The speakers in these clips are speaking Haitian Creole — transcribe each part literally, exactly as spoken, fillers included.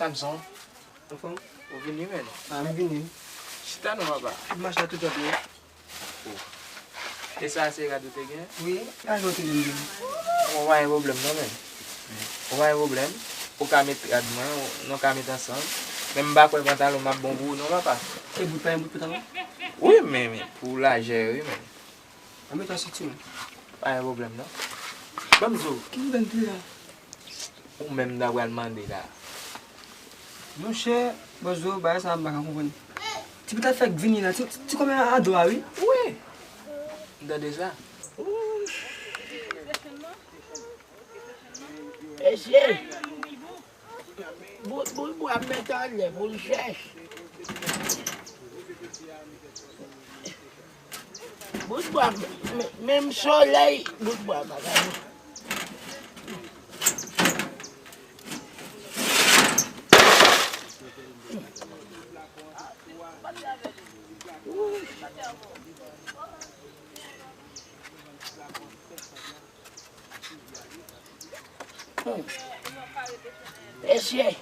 Samson, anfòm? Ou vini, menm? A, m vini. Chita non, papa. M mache la tout ap ye. E sa se rad ou te gen? Wi, rad ou te gen. Bon, pa gen pwoblèm non, menm. Ou pa gen pwoblèm. Ou ka met rad mwen, nou ka met ansanm. Men m pa kwè pantalon m ap bon pou ou non, papa. E bout pa gen bout pantalon? Wi, men, men pou lajè, wi, men. An met yon senti, men. Pa gen pwoblèm, non. Ban m di w. Ki pwoblèm ki la? Ou menm m ta pral mande la. Monchè, Bòzo, bagay sa a m pa ka konprann. Ti pita fèk vini la, ti, ti konbyen a do a, wi? Wi. M tande sa. Mesye, bout, bout bwa m mete anlè pou l chèch. Bout bwa, men, menm solèy, bout bwa pa ka. Mesye.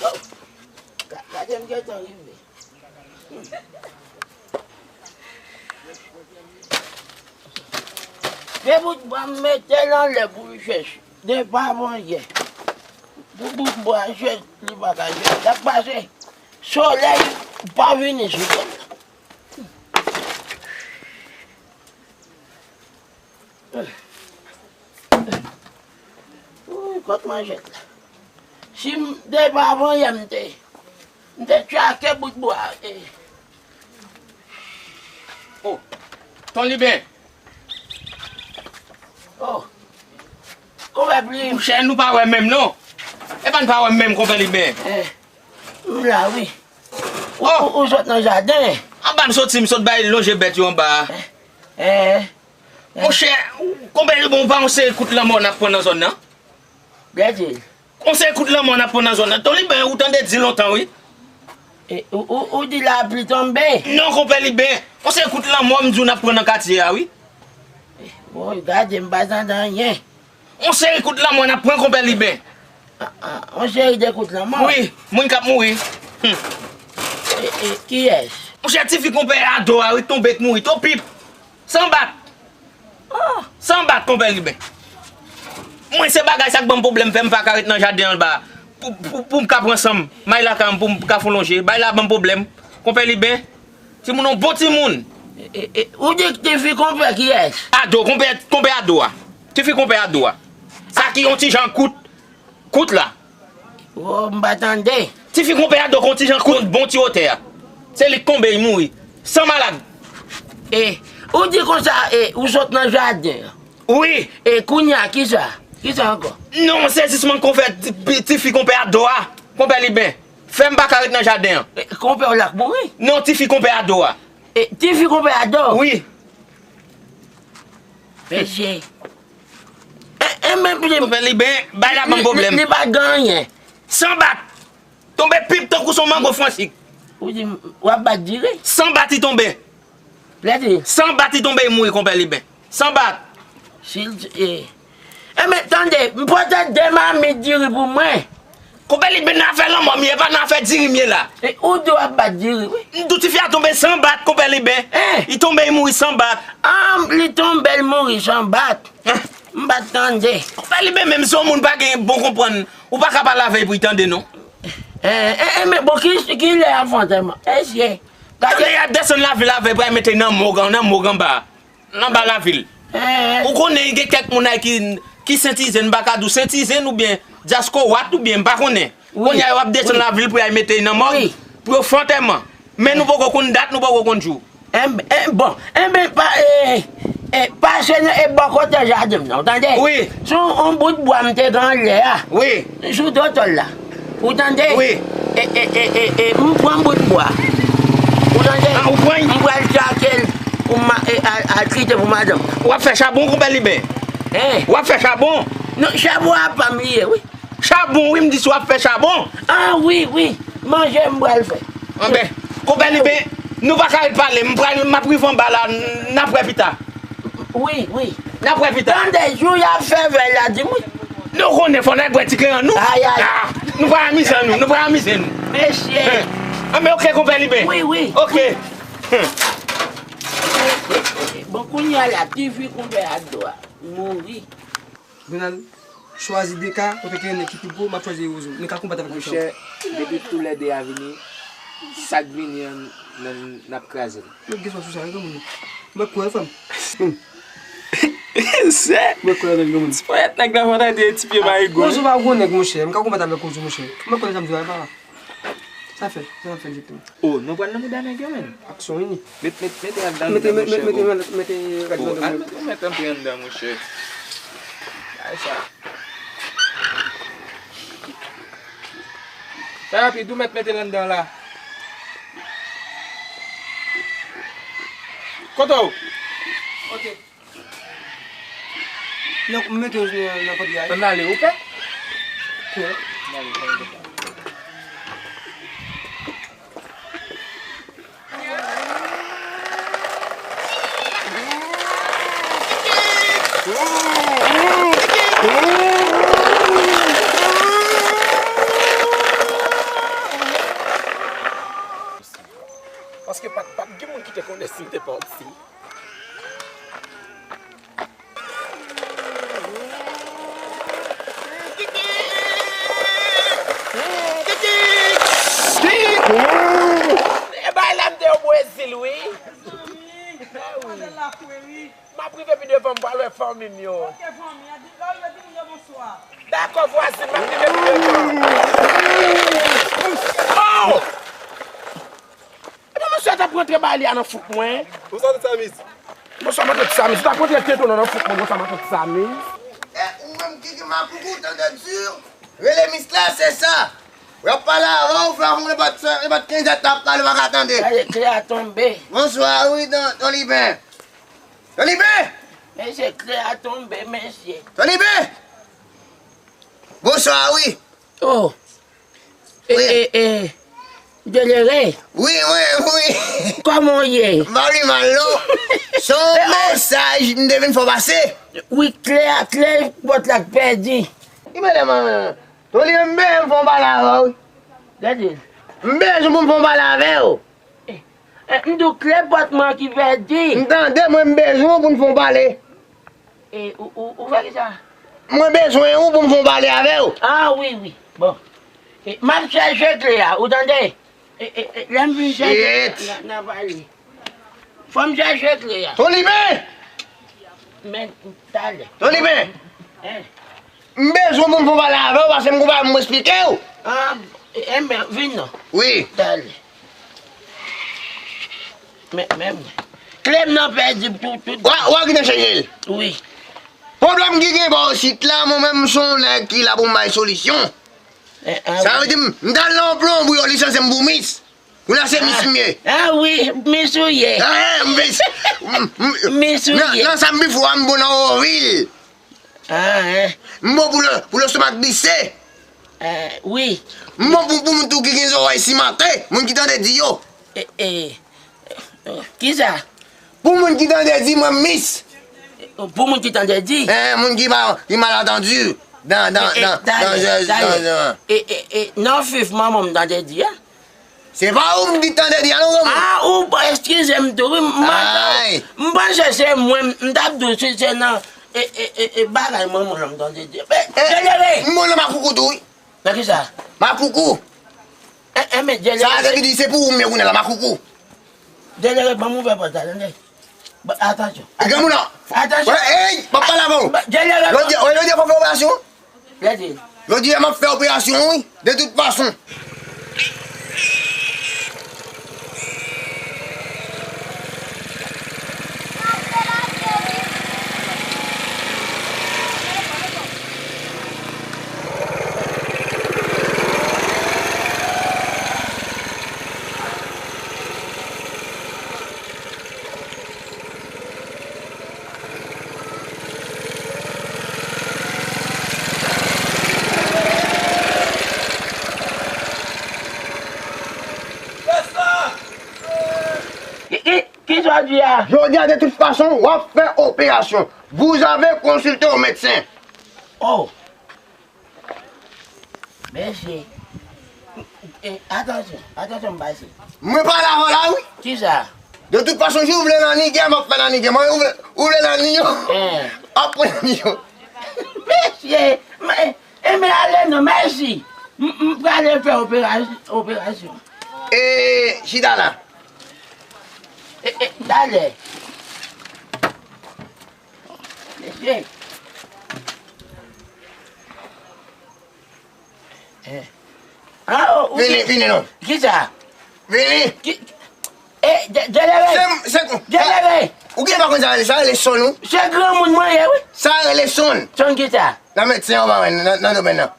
Oh, ga-, gade m gentan rive. De bout bwa m mete l anlè pou l chèch. De pa vann yè. Pou bout bwa chèch, li pa ka chèch. L ap pase. Solèy pa vini sou tèt la. Woy, kot manchèt la? Si m te pa vann yè, m te, m te tchake bout bwa, e. Oh, Ton Liben. Oh. Konpè Plim. Monchè, nou pa wè menm non. E pa n pa wè menm, Konpè Liben. Eh. M la, wi. Ou, oh, ou, ou sot nan jaden? Anba m soti, m sot bay lonje bèt yo anba a. Eh, eh, eh. Monchè, Konpè Liben, ou pa yon seri kout lanmò n ap pran nan zòn nan? Byen di l. Yon seri kout lanmò n ap pran nan zòn nan. Ton Liben, ou tande di lontan, wi. E, ou, ou, ou di lapli tonbe? Non, Konpè Liben. Yon seri kout lanmò, m di w, n ap pran nan katye a, wi. Woy, gade, m pa tande anyen. Yon seri kout lanmò n ap pran, Konpè Liben. Ah, ah, yon seri de kout lanmò? Wi, moun k ap mouri. Hmm. E, e, kiyès? Monchè, tifi Konpè Ado a, wi, tonbe k mouri, tou pip. San bat. Oh. San bat, Konpè Liben. Mwen, se bagay sa k ban m pwoblèm, fè m pa ka ret nan jaden anba a. Pou, pou, pou m ka pran san m, m al lakay m pou m ka fon lonje. Bagay la ban m pwoblèm, Konpè Liben. Timoun, yon bon timoun. E, e, e, ou di tifi Konpè kiyès? Ado, Konpè, Konpè Ado a. Tifi Konpè Ado a. Sa ki yon ti jan kout, kout la. Oh, m pa tande. Tifi Konpè Ado k yon ti jan kout, bon ti wotè a. Se li k tonbe, li mouri. San malad. E, ou di konsa, e, ou sot nan jaden an? Wi. E kounye a, kisa? Kisa ankò? Non, sezisman Konpè, ti, tifi Konpè Ado a. Konpè Liben. Fè m pa ka ret nan jaden an. E, konpè w la k mouri? Non, tifi Konpè Ado a. E, tifi Konpè Ado? Wi. Mesye. E, e, men, men, Konpè Liben, bay la ban m pwoblèm. Li, li pa gen anyen. San bat. Tonbe pip tankou se yon mango fransik. Ou di, w ap bat diri? San bat li tonbe. Lè di. San bat li tonbe, li mouri, Konpè Liben. San bat. Si l, e. E men, tande, m pote de mamit diri pou mwen. Konpè Liben, nan afè lanmò m ye, e pa nan afè diri m ye la. E, ou di w ap bat diri, wi. M di w tifi a tonbe san bat, Konpè Liben. Hein? Li tonbe, li mouri san bat. Ah, li tonbe, li mouri san bat. Hein? M pa t tande. Konpè Liben, menm si yon moun pa gen bon konprann, ou pa ka pale avè l pou l tande, non. Eh, eh, eh, men bon, ki, ki lè y ap fè antèman? Mesye, gade. Tande, y ap desann lavil avè l, pral mete nan mòg, nan mòg anba a. Anba lavil. Eh. Ou konnen, gen kèk moun ay ki, ki sentizen, m pa ka di w sentizen oubyen dyaskowat oubyen m pa konnen. Wi. Kounye a, yo ap desann lavil pou y al mete nan mòg, wi, pou yo fè antèman. Men nou poko konn dat, nou poko konn jou. Enben, en, bon, enben, pa, e, e, pase nan, e, bò kote jaden m nan, ou tande? Wi. Sou yon bout bwa m te gen anlè a. Wi. Sou do tòl la. Ou tande? Wi. E, e, e, e, e, m pran bout bwa. Ou tande? Ah, ou pran? M pral tchake l pou ma, e, al, al kite pou madanm. W ap fè chabon, Konpè Liben? Hein? W ap fè chabon? Non, chabon a pa m li ye, wi. Chabon, wi, m di si w ap fè chabon. Ah, wi, wi. Manje m pral fè. Anben, Konpè Liben, nou pa ka ret pale, m pral, m ap rive anba la, n ap wè pita. Wi, wi. N ap wè pita. Tande, jou y ap fè vèy la, di m wi. Nou konnen fò n al bwè ti kleren nou. Ay, ay. Ah, nou pral amize nou, nou pral amize nou. Mesye. Anben, oke, konpè Liben. Wi, wi. Oke. Bon, kounye a la, ti vi konpè a dwa mouri. Donald, chwazi de ka, kote ke nèg ki pi gwo, m ap chwazi Ewozo. Nou ka konbat avèk mechan. Monchè, depi toulède a vini, sa k vini an, n, n ap kraze l. Mwen gen swa sou sa, wi, granmoun. Mwen kwè, frè m. Sè. Mwen kwè nan granmoun. Ti ponyèt nèg la fò ta di ti pye mayigo. Ewozo pa gwo nèg, monchè. M ka konbat avèk Ewozo, monchè. Mwen kwè nan sa m di la, papa. Sa fè, sa n ap fè egzakteman? Oh, nou pral nan mouda nèg yo, menn. Aksyon, wi. Met, met, mete al anndan, monchè, mete, mete rad nan men. Al met, ou met antre anndan, monchè. Ay, sa. Fè rapid, ou met mete l anndan la. Kote w? Ok. Non, m mete yo nan, nan pòt la. Ann ale, ou pè? Pè. Ann ale, ann ale. Paske pa t, pa t gen moun ki te konnen si m te pati. E bay la m te yo Brezil, wi. M ap rive pi devan, m pral wè fanmi m yo. Dakò, vwazin, m ap rive pi devan. Oh! Epi mesye a t ap rantre bay li a nan fouk mwen. Bonswa, tout sa, mis. Bonswa, matant Samiz. Ou t ap rantre tete w nan, nan fouk mwen. Bonswa, matant Samiz. E ou menm ki gen makout ou, tande di. Rele mis la, se sa. W ap pale avè w, fè w konn e pa t, e pa t kenz èt la ap pale, w pa ka tande. Gade, klè a tonbe. Bonswa, wi, Don, Don Liben. Don Liben! Mesye, klè a tonbe, mesye. Don Liben! Bonswa, wi. Oh. E, wi. E, e, Delere. Wi, wi, wi. Kòman w ye? M pa pi mal, non. Se yon mesaj m te vin fè w pase. Wi, klè, klè pòt la k pèdi. Ki mele manman? Tony, m bezwen m fè yon pale avè w. Gade. M bezwen pou m fè yon pale avè w. E, e, m di w klè pòt mwen ki pèdi. M tande, mwen m bezwen w pou n fè yon pale. E, ou, ou, ou fè kisa? Mwen bezwen ou pou m fè yon pale avè w. Ah, wi, wi. Bon. E, m ap chèche klè a, ou tande? E, e, e, lè m fin chèche, n a, n a pale. Fò m chèche klè a. Tony, men! Men, talè. Tony, men! Hein? M bezwen pou m fè yon pale avè w, paske m gon bagay pou m esplike w. Ah, enben, vin non. Wi. Talè. Men, men, klè m nan pèdi tout, tout. Wa, wa gentan chèche l. Wi. Pwoblèm ki gen bò isit la, mwen menm m se yon nèg ki la pou m bay solisyon. Eh, ah, sa wi. Vle di m, m t al nan yon plonbri, yo lisanse m pou mis. Kounye a se mis m ye. Ah, wi, mis ou ye. Ah, eh, mis. M, m, mis ou ye. Nan, nan sa m pi fò a, m bon nan Wovil. Ah, eh. M bon pou le, pou lestomak glise. Eh, wi. M bon pou, pou moun tou ki gen zòrèy simante, moun ki tande di yo. Eh, eh. Kisa? Pou moun ki tande di mwen mis. Pou moun ki tande di? Eh, moun ki pa, ki malantandi. Dan, dan, eh, eh, dan, talè, dan, talè. Dan, dan. Eh, eh, eh, non, fif, manman m tande di, a. Se pa ou m ki tande di a non, granmoun. Ah, ou, eskize m tou, wi, m, ay, m panse se mwen, m t ap di w si se nan, e, e, e, e, bagay manman l m tande di. Men, eh, Delere! M bon nan makoukou tou, wi. Nan kisa? Makoukou. Eh, eh, men, Delere. Sa a te vin di se pou ou m ye kounye a la, makoukou. Delere, ban m ouvè pòt la, tande. Bon, atansyon. E granmoun nan. Atansyon. Wè, ey, m ap pale avè w. Bon, Delere. Lòt di, wè, lòt di, fò fè operasyon. Lè di. Yo di m ap fè operasyon wi, de tout fason. Jodi a. Jodi a, de tout fason, w ap fè operasyon. Vous avez consulté au médecin. Oh. Mesye. E, atansyon, atansyon, m pase. Mwen pale avè w la, wi. Kisa? De tout fason, si w vle nan nigè, m ap fè nan nigè. Mwen, ou vle, ou vle nan nigè? Ap pran nan nigè. Mesye, men, enben ale non, mèsi. M, m prale fè operasyon, operasyon. E, chita la. E, e, talè. Mesye. Eh. Ah, oh, vini, vini non. Kisa? Vini. Ki, eh, de, deleve. Se, se, deleve. Ou gen pa konn sa rele, sa rele sonn, wi. Se granmoun mwen ye, wi. Sa rele sonn. Sonn kisa? Nan medsen an, nan, nan domèn nan.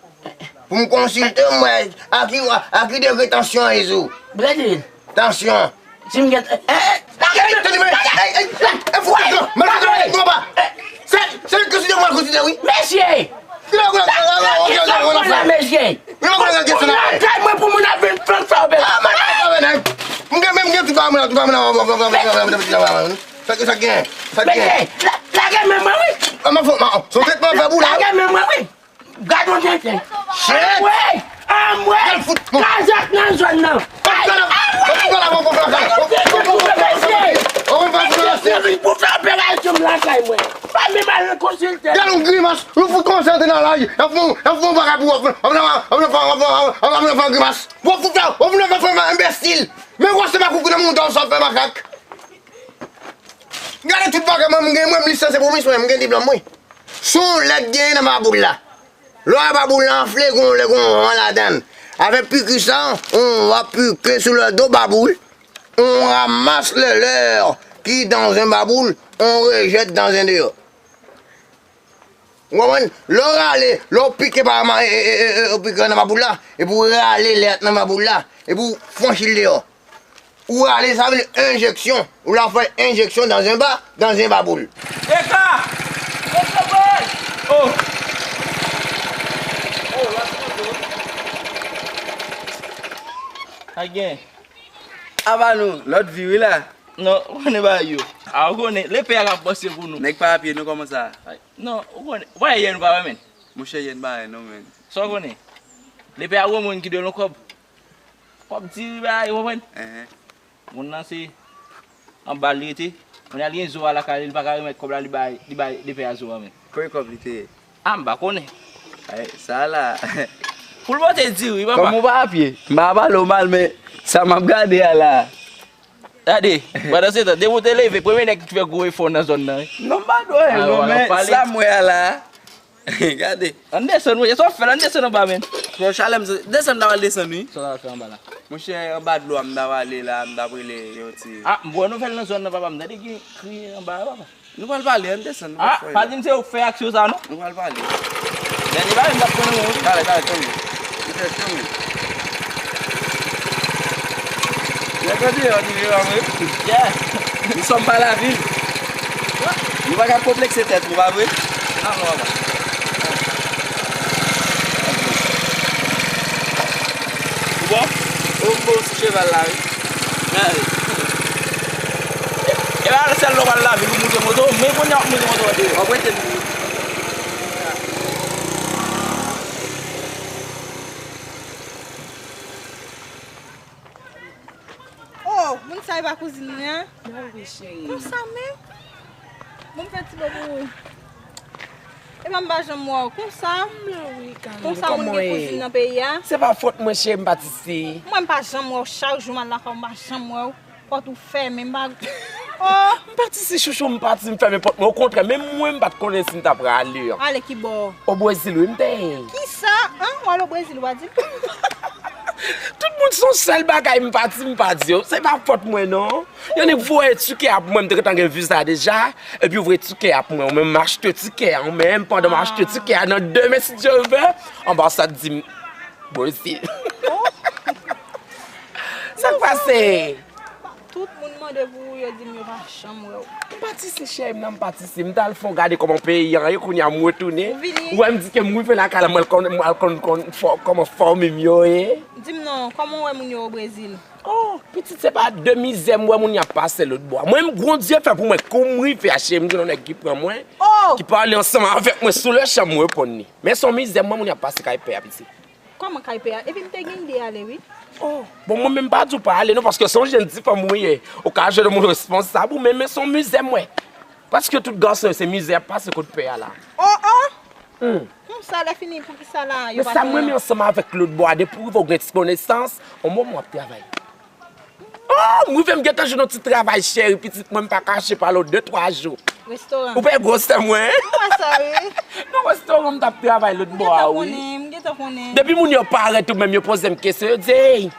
Pou m konsilte, m wè a ki, a ki degre tansyon an ye sou. Bredil. Tansyon. Si m gen, eh, eh, lage men, lage men, lage men, lage men, lage men, lage men, lage men. Se, se li k konsidere mwen konsidere, wi. Mesye! Lage men, lage men, lage men, lage men, lage men. Mesye! Lage men, lage men, lage men. Ou lakay mwen pou moun ap vin flank fè operasyon. Ah, man, lage men, nèg. M gen, men m gen tout bagay mwen la, tout bagay mwen la. Sa, sa gen, sa gen. Mesye, la, lage men mwen, wi. Ah, man, fò, man, se yon tretman fè pou la. Lage men mwen, wi. Gad yon tenten. Shit! Anmwey! Anmwey! Kazak nan zòn nan! Ay, anmwey! Gad yon tenten pou fè mesye! Mesye vin pou fè operasyon m lakay mwen. Pa menm al konsilte. Gad yon grimas! Yon fout konsa antre nan lari. Y ap fè yon, y ap fè yon bagay pou w ap fè, ap fè, ap fè, ap fè, ap fè, ap fè, ap fè, ap fè grimas. W ap fout fè, w ap fout fè enbesil. Men w se pa koukou nan moun w sa w fè makak. Gade tout bagay mwen, mwen gen, mwen, m lisanse pou misyon, m gen diplòm mwen. Son lè k genyen nan baboul la. Lè w wè baboul la anfle, gon lè gon van ladan l. Avèk piki sa, on va piquer sur le dos baboul, on ramasse les leurs qui dans un baboul, on rejette dans un dehors. Ou konprann? Lè w rale, lè w pike pa ma, e, e, e, e, ou pike nan baboul la, epi w rale lè a nan baboul la, epi w franchi l deyò. Ou rale, sa vle di enjeksyon. Ou la fè enjeksyon dans un ba, dans un baboul. Eka! Eka, boy! Oh! Oh, la foto. Sa gen? Aba nou, lòt vi wi la. Non, ou konnen bagay yo. A, ou konnen, lepè a k ap panse pou nou. Nèg pa apye nou, kòman sa? Ay, non, ou konnen, ou pa wè yè nou pa wè, men. Monchè, yè n pa wè, non, men. Sa w konnen? Lepè a gwo moun ki dwe l yon kòb. Kòb diri bagay, ou konprann? Enhen. Moun nan se anba l rete. Kounye a li gen zo a lakay li, li pa ka remèt kòb la, li bay, li bay lepè a zo a, men. Konbyen kòb li te ye? A, m pa konnen. Ay, sa la. Pou l pote diri, papa. Kòm ou pa apye, m pa pale w mal, men sa m ap gade a la. Gade, pandan se tan, depi w te leve, premye nèg ki fè gwo efò nan zòn nan, wi. Non, m pa dwe, non, men sa m wè a la. Gade. Ann desann, wi. Sa w ap fè la? Ann desann anba, men. Frè Chalè, m desann, m ta pral desann, wi. Sa w ta pral fè anba la? Monchè, anba dlo a, m ta prale la, m ta prale yon ti. A, m wè nouvèl nan zòn nan, papa. M tande gen kri anba a, papa. Nou pral pale, ann desann, nou pral fè. A, pa di m se ou k fè aksyon sa, non? Nou pral pale. Dènye bagay, m t ap konnen ou, wi. Talè, talè, tann mwen. Ou fè tann mwen. Nèg yo deyò, nou ye, wi. Yeah. Nous sommes pas la ville. Nou pa ka konplekse tèt nou, pa vre? Non, non, non. Ou bon? Ou bon sou cheval la, wi. Gade. E pa sèl lè w al lavil ou moute moto, men kounye a w ap moute moto a deyò. W ap rete. Oh, moun sa e pa kouzin mwen an? Mwen wi, cheri. Konsa menm? Bon, m fè ti bo pou ou. Epa m pa janm wè w konsa. M la wi, Karen. Konsa moun gen kouzin nan peyi a? Se pa fòt mwen, cheri, m pati si. Mwen m pa janm wè w, chak jou m al lakay ou m pa janm wè w. Pòt ou fèmen, m pa. Oh! M pati si chouchou, m pati, m fèmen pòt mwen. Okontrè, menm mwen, m pa t konnen si m ta prale. Ale ki bò? O Brezil, wi, m te ye. Kisa? An? W al o Brezil, w pa di m? Tout moun se yon sèl bagay, m pati, m pa di yo. Se pa fòt mwen, non. Yon nèg voye tikè a pou mwen, m te gentan gen viza deja. Epi ou voye tikè a pou mwen, ou menm m achte tikè a, ou menm pandan m achte tikè a, nan demen, si Dye vle, anbasad di m, Brezil. Oh! Sa k pase? Tout moun Depi yo di m yo pa janm wè w. M pa tise cheri m nan, m pa tise. M t al fè yon gade kòman peyi an ye, kounye a m retounen. Ou vini? Ou wè m di ke m rive lakay la, mwen al konn, mwen al konn, konn fò, kòman fanmi m yo ye. Di m non, kòman w wè moun yo o Brezil? Oh, pitit, se pa de mizè m wè moun y ap pase lòt bò a. Mwen, m, Bondye fè pou mwen, kou m rive a, cheri m, gen yon nèg ki pran mwen, ki pale ansanm avèk mwen sou le chan, m reponn li. Men se yon mizè m wè moun y ap pase kay pè a, pitit. Kòman kay pè a? Epi m te gen ide ale, wi. Oh, bon, mwen menm pa di w pa ale non, paske se yon jenn ti fanm ou ye. Ou ka jwenn yon moun responsab ou, men, men se yon mizè m wè. Paske tout gason yo se mizè y ap pase kot pè a la. Oh, oh! Hmm. Konsa, lè fini, poukisa la yo pa te... Men sa m renmen ansanm avèk lòt bò a, depi w rive w gen ti konesans, yon moman w ap travay. Oh, m rive m gentan jwenn yon ti travay, cheri, pitit mwen, m pa kache pale w de twa jou. Restoran. Ou pa gwosè mwen? M wè sa, wi. Nan restoran m t ap travay lòt bò a, wi. M gentan konnen, m gentan konnen. Depi moun yo parèt ou menm, yo poze m kesyon, yo di, "Hey,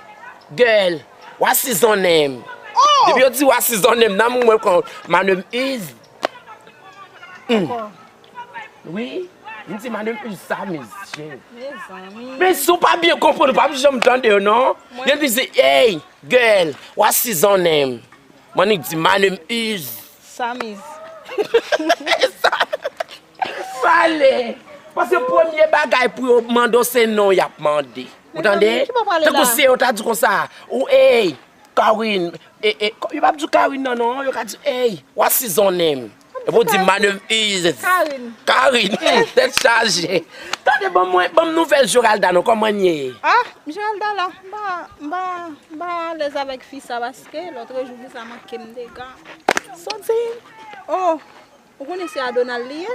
girl, what is your name?" Oh! Depi yo di, "What is your name?" Nan mwen, mwen kon, "My name is." Hmm. Wi, m di, "My name is Samiz, cheri." Mezanmi. Men si w pa byen konprann, ou p ap janm tande yo, non. Mwen... Yo di, "Hey, girl, what is your name?" Mwen di, "My name is." Samiz. Pale. Paske premye bagay pou yo mande w, se non y ap mande. Ou tande? Mezanmi, ki pa pale la? Tankou si yo ta di konsa, ou, "Hey, Kawin." E, e, yo p ap di w Kawin nan non, yo ka di, "Hey, what is your name?" Epi w di, "My name is." Karin. Karin, hmm, tèt chaje. Tande, ban mwen, ban m nouvèl Geralda non, kòman l ye? Ah, Geralda la, m pa, m pa, m pa alèz avèk fi sa, paske lòtrejou fi sa manke m dega. Sa w di? Oh, ou konnen se a Donald li ye?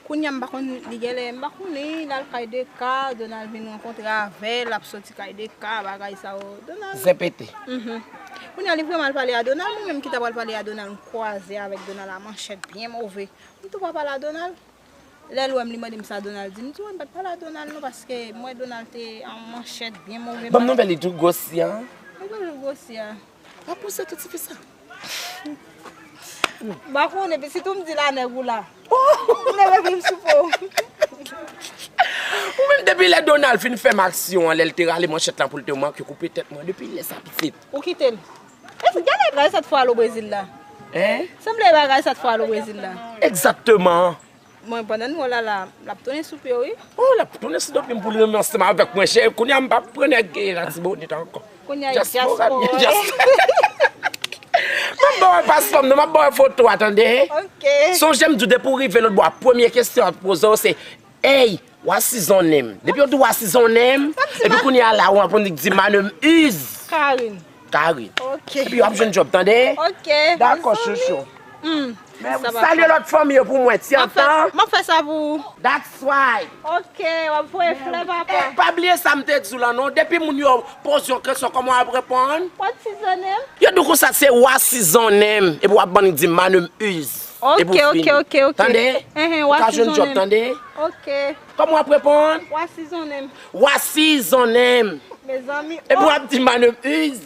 Kounye a m pa konn, li genlè, m pa konnen, l al kay Deka, Donald vin rankontre avè l, l ap soti kay Deka, bagay sa yo. Donald. Zen pete. Mhm. Kounye a li vrèman al pale a Donald, mwen menm ki ta pral pale a Donald, m kwaze avèk Donald a manchèt byen move. M tou pa pale a Donald. Lè l wè m, li mande m sa Donald di m. M di, "Wi, m pa t pale a Donald non, paske m wè Donald te an manchèt byen move." Ban m nouvèl li tou gwosi a. Li toujou gwosi a. Pa pouse tout tifi sa. M pa konnen, epi sitou m di la nèg ou la. M leve epi m sou po. Ou menm depi lè Donald fin fè m aksyon an, lè l te rale manchèt la pou l te manke koupe tèt mwen, depi lè sa pitit. Ou kite l. Eske gade bagay sa t fè w al o Brezil la? Hein? Sanble bagay sa t fè w al o Brezil la. Egzakteman. Mwen, pandan nou la la, l ap tounen sou pye w, wi. Oh, l ap tounen sou do pye m pou l renmen ansanm avèk mwen, cheri. Kounye a, m p ap pran nèg, eh, Latibonit ankò. Kounye a, diaspora. Diaspora. M ap ba w paspò m nan, m ap ba w foto a, tande? Ok. Sonje m di w, depi w rive lòt bò a, premye kesyon y ap poze w se, "Hey, what is your name?" Depi yo di w, "What is your name?" Epi kounye a la, w ap di, "My name is." Karin. Karin. Ok. Epi w ap jwenn djòb, tande? Ok. Dakò, chouchou. Hmm. Men salye lòt fanmi yo pou mwen, ti antan. M ap fè sa pou ou. That's why. Ok, w ap voye flè, papa. Eh, pa bliye sa m te di w la, non. Depi moun yo poze yon kesyon, kòman w ap reponn? What is your name? Yo di w konsa, se "What is your name?" Epi w ap bann di, "My name is." Epi w fini. Ok, ok, ok, ok. Tande? Ou ka jwenn djòb, tande? Ok. Kòman w ap reponn? What is your name? What is your name? Mezanmi. Epi w ap di, "My name is."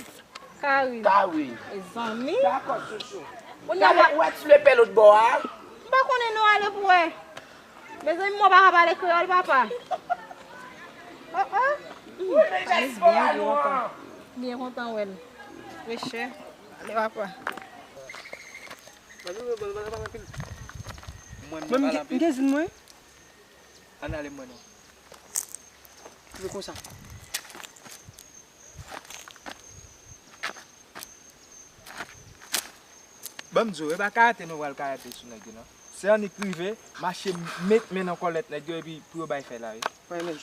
Karin. Karin. Mezanmi. Dakò, chouchou. Kounye a, ou wè ti lepè lòt bò a? M pa konnen non, ale pou wè. Mezanmi, mwen pa ka pale kreyòl, papa. Oh, oh. Wi, men diaspora nou an. Byen kontan wè l. Frechè. Ale, papa. Mwen, m gen, m gen zin mwen. Ann ale mwen non. Li konsa. Ban m di w, e pa karate nou pral karate sou nèg yo non. Se annik rive, mache met men nan kòlèt nèg yo epi pou yo bay fè la wi. Mwen menm.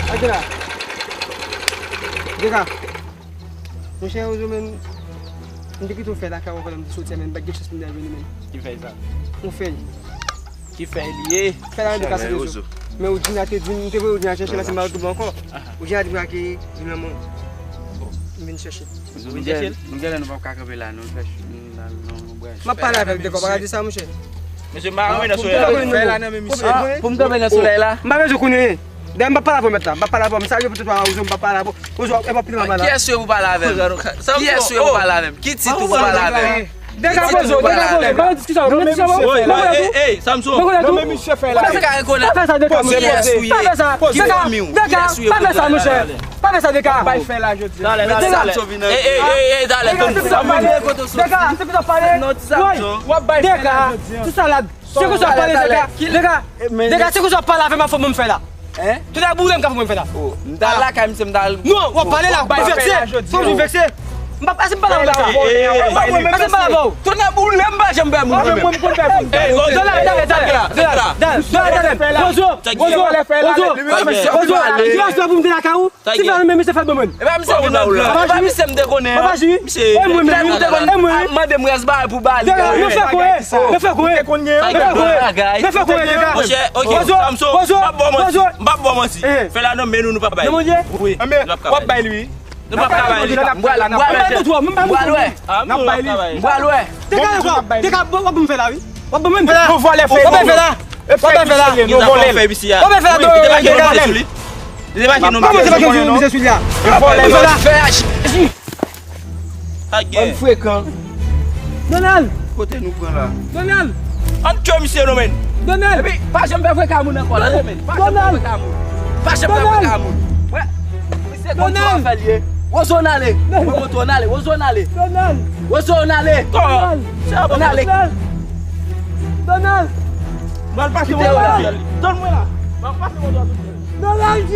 Gade la. Gade la. Monchè, Ozo, men, m te kite yon fèy lakay ou pandan m te soti a, men m pa t gen chans pou m te al jwenn li, men. Ki fèy sa? Yon fèy. Ki fèy li ye? Fèy la, m te kase rezo. Men Odina te di m, m te voye Odina chèche, la se m pa retwouve ankò. Odina di m ke li nan men w. M vin chèche l. Ozo, nou genlè, nou genlè nou p ap ka kanpe la, non, fè ch-, nou, nou, nou, nou, nou, m ap pale avè l dekò, pa di sa, monchè. Mesye, m pa renmen nan solèy la. Pou m kanpe nan solèy la. M pa bezwen konnen. Dayè, m p ap pale avè w mèt la. M p ap pale avè w. M salye pou tout Ozo, m p ap pale avè w. Ozo, e pa pile mama la. Kiyès ou ye pou pale avè m? Kiyès ou ye pou pale avè m? Ki tit ou pou pale avè m? Dega, poze w, Dega, poze w. Pa nan diskisyon, pa nan diskisyon, non. Ey, ey, Samson. Mwen konnen tou. Non, men misye fè la. Pa fè sa, Dega, monchè. Pa fè sa. Dega, Dega, pa fè sa, monchè. Pa fè sa, Dega. Bay fè la jodi. Talè, talè, talè. Ey, ey, ey, ey, talè. Dega, se konsa w pale. Dega, se konsa w pale. Woy, Dega, tout sa la. Se konsa w pale, Dega. Dega, Dega, se konsa w pale avè m, fò mwen fè la. Hein? Tout sa boule m ka fè mwen fè la. Oh, m ta lakay misye, m ta. Non, w ap pale la, m vekse. Fò m vin vekse. M pa pase m pale avè w sa. Pase m pale avè w. Tout sa boule m pa janm pè moun. Mwen, mwen, mwen pè moun. Talè, talè, talè, talè. Wozo, Wozo, Wozo, Wozo, pou m te lakay ou. Ti fè anmen, misye fè domen. E pa misye te nan plan. E pa misye m te konnen. Papa Ji. Misye. E mwen menm. Misye te konn ap mande m rès bagay pou ba li. Dega, nou fè kouye. Nou fè kouye. Nou fè kouye. Nou fè kouye, Dega. Monchè, ok. Samson, m p ap ba w manti. M p ap ba w manti. Fè la nan men nou, nou p ap bay li. Wi. W ap bay li, wi. Nou p ap ka bay li. M pral, m pral wè. M pral wè. M pral wè. Dega, Dega, w ap ban m fè la, wi. W ap ban mwen. Nou vòlè fè. W ap fè la. W ap fè la. Nou vòlè. W ap fè la. Li debake nou misye sou li a. Li vòlè. Fè la. Bann frekan. Donald. Kote nou pran la? Donald. Ann tchwe misye non men. Donald. Epi pa janm fè frekan moun ankò la men. Pa janm fè frekan moun. Pa janm fè frekan moun. Wè. Misye konn tou afè l ye. Wozo n ale. Mwen montre w n ale. Wozo n ale. Wozo n ale. Donald. N ale. Donald. Donald. Mwen al pase mwen la. Tann mwen la. Mwen al pase mwen la. Donald J.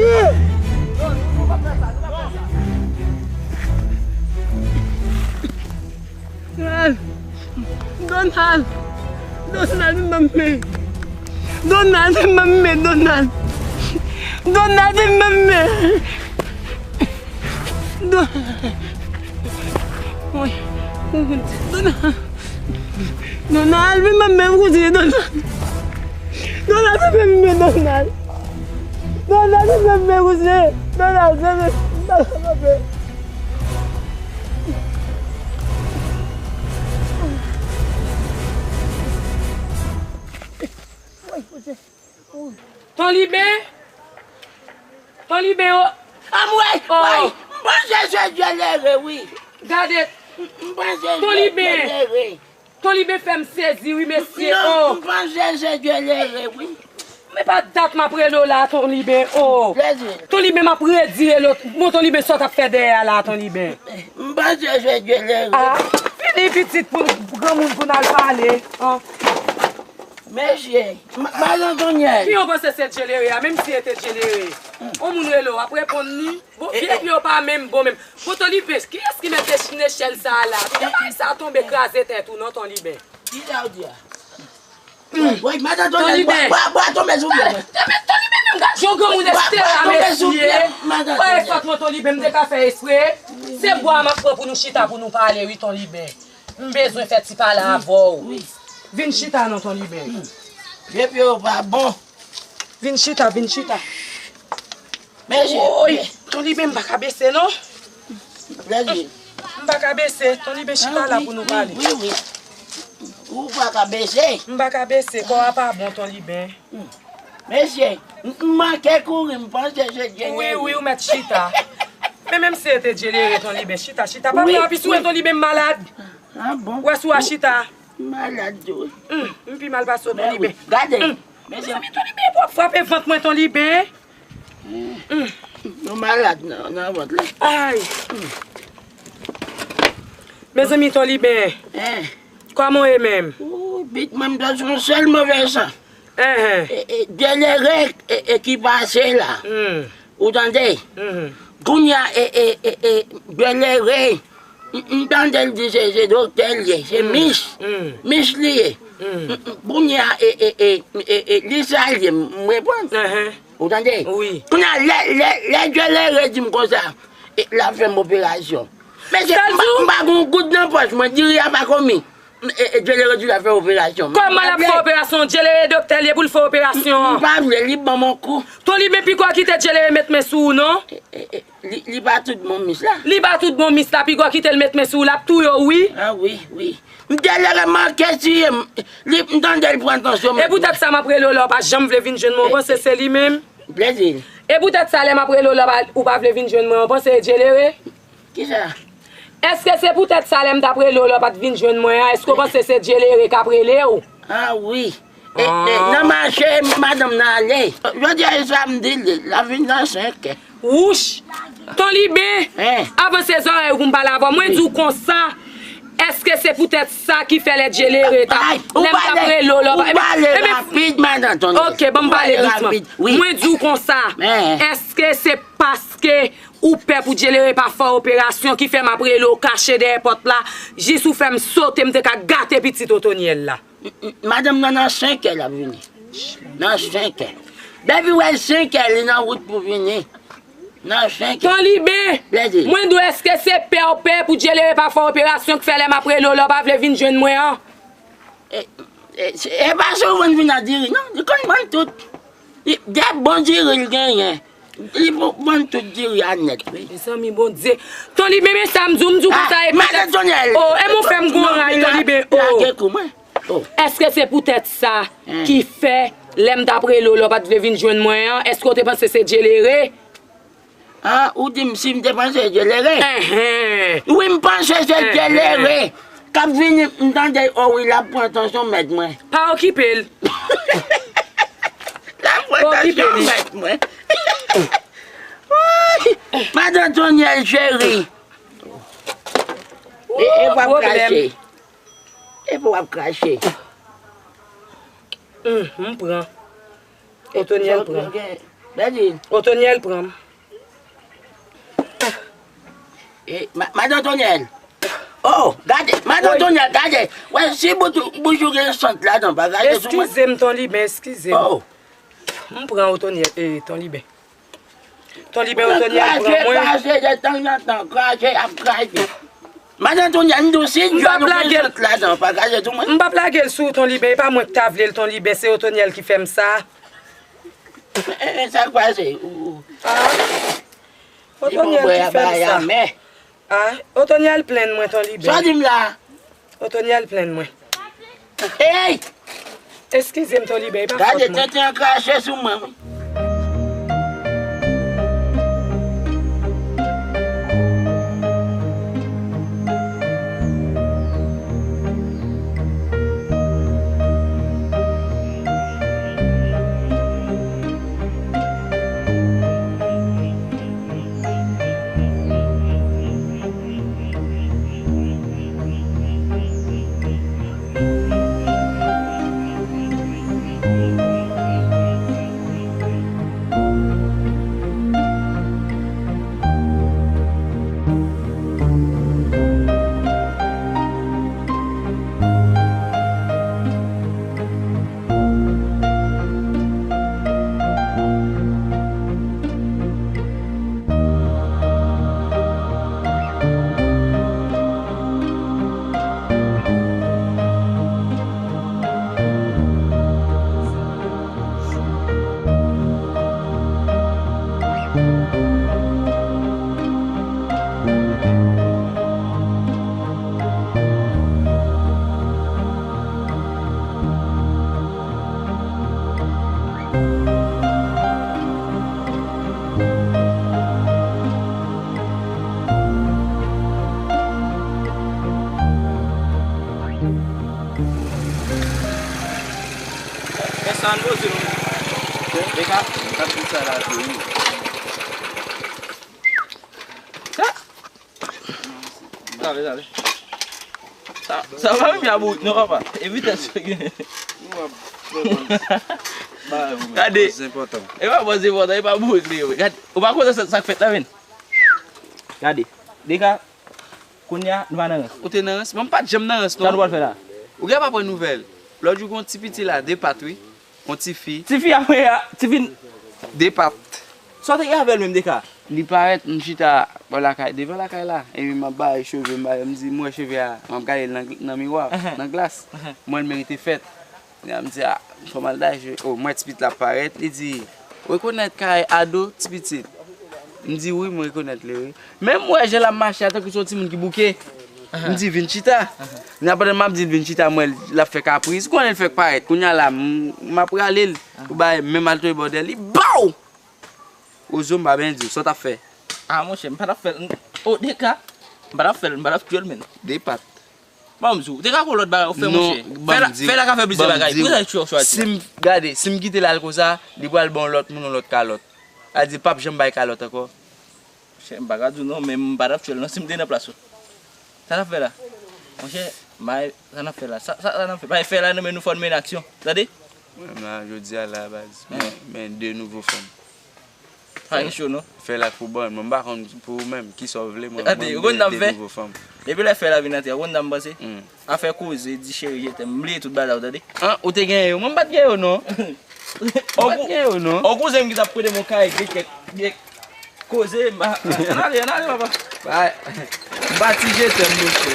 Donald. Donald. Donald, vin ban m men. Donald, vin ban m men, Donald. Donald, vin ban m men. Donald. Woy. Donald. Donald, vin ban m men kounye a, Donald. Donald, vin ban m men, Donald. Donald, vin ban m men kounye a. Donald, vin ban m men. Woy, kounye a. Ton Liben? Ton Liben, o. Anmwey, woy, m panse se Dyelere, wi. Gade. M panse se Dyelere. Ton Liben fè m sezi, wi, mesye, o. M panse se Dyelere, wi. Men pa dat m ap rele w la, Ton Liben, o. Ton Liben, m ap redi rele w. Bon, Ton Liben, sa w t ap fè dèyè a la, Ton Liben? M panse se Dyelere. A, vini pitit pou granmoun pou n al pale. Mesye, m-, Mazantonyèl. Ki yon panse se Djelere a, menm si e te Djelere. On moun rele w, w ap reponn li. Bon, vye pye w pa menm bon menm. Bon, Ton Liben, kiyès ki mete nechèl sa a la? Kite bagay sa a tonbe kraze tèt ou non, Ton Liben. Kisa w di a? Woy, Mazantonyèl, bwa, bwa, bwa tonbe sou pye mwen. Ton Liben menm gad jan granmoun estera, mesye. Woy, fòt mwen, Ton Liben, m te ka fè espre. Se bwa m ap pran pou nou chita pou nou pale, wi, Ton Liben. M bezwen fè ti pale avè w. Wi. Vin chita non, Ton Liben. Vye pye yo pa bon. Vin chita, vin chita. Mesye. Woy, Ton Liben, m pa ka bese non. M pa ka bese, Ton Liben, chita la pou nou pale. Wi, wi. Ou pa ka bese. M pa ka bese, kò a pa bon, Ton Liben. Mesye, m, m manke kouri, m panse se Djeneri. Wi, wi, ou mèt chita. Men menm si e te Djeneri, Ton Liben, chita, chita. Pa pran api sou mwen, Ton Liben, m malad. A bon? Wè si w a chita. M malad tou. M pi mal pase w, Ton Liben. Gade. Mezanmi, Ton Liben, pou w ap frape vant mwen, Ton Liben. Nou malad nan, nan vant la. Ay. Mezanmi, Ton Liben. Kòman w ye menm? Ou, bit mwen, m ta sou yon sèl move san. Enhen. E, e, Djelere, e, e, ki pase la. Ou tande? Kounye a, e, e, e, e, Djelere, m, m tande l di se, se doktè l ye, se mis. Mis li ye. M, m, kounye a, e, e, e, e, e, li sa l ye, m, m reponn. Ou tande? Wi. Kounye a, lè, lè, lè Djelere di m konsa, e, l ap fè m operasyon. Mesye, m pa, m pa gen yon goud nan pòch mwen, diri a pa komi. E, e, Djelere di l ap fè operasyon. Kòman l ap fè operasyon? Djelere doktè l ye pou l fè operasyon an. M pa vle, li ban m yon kou. Ton Liben, piko kite Djelere met men sou ou non. E, e, e, li, li pa tout bon mis la. Li pa tout bon mis la, piko kite l met men sou ou, l ap touye w wi. A wi, wi. M Djelere manke tiye m. Li, m tande l pran tansyon m. E poutèt sa m ap rele w la, w pa janm vle vin jwenn mwen, w panse se li menm? Plezi. E poutèt sa lè m ap rele w la, w pa, ou pa vle vin jwenn mwen, w panse e Djelere? Kisa? Èske se poutèt sa lè m t ap rele w lè w pa t vin jwenn mwen an, èske w panse se Djelere k ap rele w? Ah wi. E, e, nan mache, madanm nan ale. Jodi a e samdi, li, l ap vin nan senk è. Wouch! Ton Liben, avanse zòrèy ou pou m pale avè w. Mwen di w konsa, èske se poutèt sa ki fè lè Djelere t ap, lè m t ap rele w lè w pa, ou pale rapid, madan Tonyèl. Ok, ban m pale dousman. Mwen di w konsa, èske se paske ou pè pou Djelere pa fè operasyon ki fè m ap rele w kache dèyè pòt la, jis ou fè m sote, m te ka gate pitit Otonyèl la? Madanm nan nan senk è l ap vini. Nan senk è. Depi w wè l senk è, li nan wout pou vini. Nan senk è. Ton Liben, mwen di w, èske se pè w pè pou Djelere pa fè operasyon k fè lè m ap rele w lè w pa vle vin jwenn mwen an? E, e, e pa souvan l vin ak diri, non. Li konn vann tout. Li, de bon diri l genyen. Li pou vann tout diri a nèt, wi. Mezanmi, Bondye. Ton Liben, men sa m di w, m di w konsa, e madan Tonyèl. Oh, e mwen fè m gon ray, Ton Liben, oh. Lage kou mwen. Oh. Èske se poutèt sa ki fè, lè m t ap rele w, lè w pa t vle vin jwenn mwen an, èske w te panse se Djelere? Ah, ou di m si m te panse se Djelere? Enhen. Wi, m panse se Djelere. K ap vini, m tande, oh wi, l ap pran tansyon mèt mwen. Pa okipe l. L ap pran tansyon mèt mwen. Woy! Madan Tonyèl cheri. E, e w ap krache. E pou w ap krache. Hum, m pran. Otonyèl pran. Bèdi. Otonyèl pran. E, ma-, madan Tonyèl. Oh, gade, madan Tonyèl, gade. Wè, si bouch ou, bouch ou gen sant ladan, pa gade sou mwen. Eskize m, Ton Liben, eskize m. Oh. M pran Otonyèl, e, Ton Liben. Ton Liben, Otonyèl pran mwen. Krache, krache, detanzantan, krache, ap krache. Madan Tonyèl, m di w si djòl ou gen sant ladan, pa krache sou mwen. M p ap lage l sou ou, Ton Liben, e pa mwen k ta vle l, Ton Liben, se Otonyèl ki fè m sa. E, e, sa k pase? Ou, ou. Ah. Otonyèl ki fè m sa. Ah, Otonyèl plenn mwen, Ton Liben. Sa w di m la? Otonyèl plenn mwen. Ey! Eskize m, Ton Liben, e pa fòt mwen. Gade, tenten an krache sou mwen, wi. Fè sa n poze nou. Deka, m t ap di sa la tou, wi. Sa? Sa ale, sa ale. Sa, sa pa menm ya bourik non, papa. E vitès yo gen. Gade. E pa bòz enpòtan, e pa bourik li ye, wi. Gade, ou pa konnen sa, sa k fèt la, men. Gade. Deka, kounye a, nou pa nan rans. Ou te nan rans? Mwen, m pa t janm nan rans, non. Sa nou pral fè la? Ou gen pa pran nouvèl. Lòt jou, gen yon ti piti la, de pat, wi. Yon tifi. Tifi a, tifi. De pat. Sa w te gen avè l menm, Deka? Li parèt, m chita bò lakay, devan lakay la. Epi m ap bay cheve, m bay, m di, m wè cheve a, m ap gade l nan, nan miwa, nan glas. M wè l merite fèt. M di, a, fò m al bay cheve. O, m wè ti pit la ap parèt. Li di, ou rekonèt kay Ado, ti pitit? M di, wi, m rekonèt li, wi. Men m wè jan l ap mache a, tankou se yon timoun ki bouke. M di, vin chita. Nan pandan m ap di l vin chita, m wè l ap fè kapriz. Ou konnen l fèk parèt. Kounye a la, m, m ap rale l. Ou bay, menm al tonbe bò dèyè li. Baw! Ozo, m pa byen di w, sa w t ap fè? A, monchè, m pa t ap fè l. O, Deka. M pa t ap fè l, m pa t ap tchwe l menm. De pat. Ban m di w, ou te ka gon lòt bagay ou fè, monchè. Fè la, fè la ka fè plizyè bagay. Poukisa w chwazi la? Si m, gade, si m kite l al konsa, li pral ban yon lòt moun yon lòt kalòt. Sa di l p ap janm bay kalòt ankò. Monchè, m pa ka di w non, men m pa t ap tchwe l non si m te nan plas ou. Sa n ap fè la? Monchè, may, sa n ap fè la? Sa, sa, sa n ap fè? Bay fè la non, men nou fò n mennen aksyon. Tande? Mwen menm la, jodi a la, baz. Men, men de nouvo fanm. Pa gen cho non. Fè l ak pou bann. Mwen m pa konn pou ou menm, kisa w vle, mwen, mwen m vle de nouvo fanm. Depi lè fè la vin antre, ou konn sa m panse? Afè koze, di cheri, je t'aime, m bliye tout bagay la, ou tande? An, ou te genyen yo? Mwen m pa t gen yo non. Mwen m pa t gen yo non. On kouzen m ki t ap prete m yon kay, gen kèk, gen koze, m pa, ann ale, ann ale, papa. Bay. M pa ti je t'aime, monchè.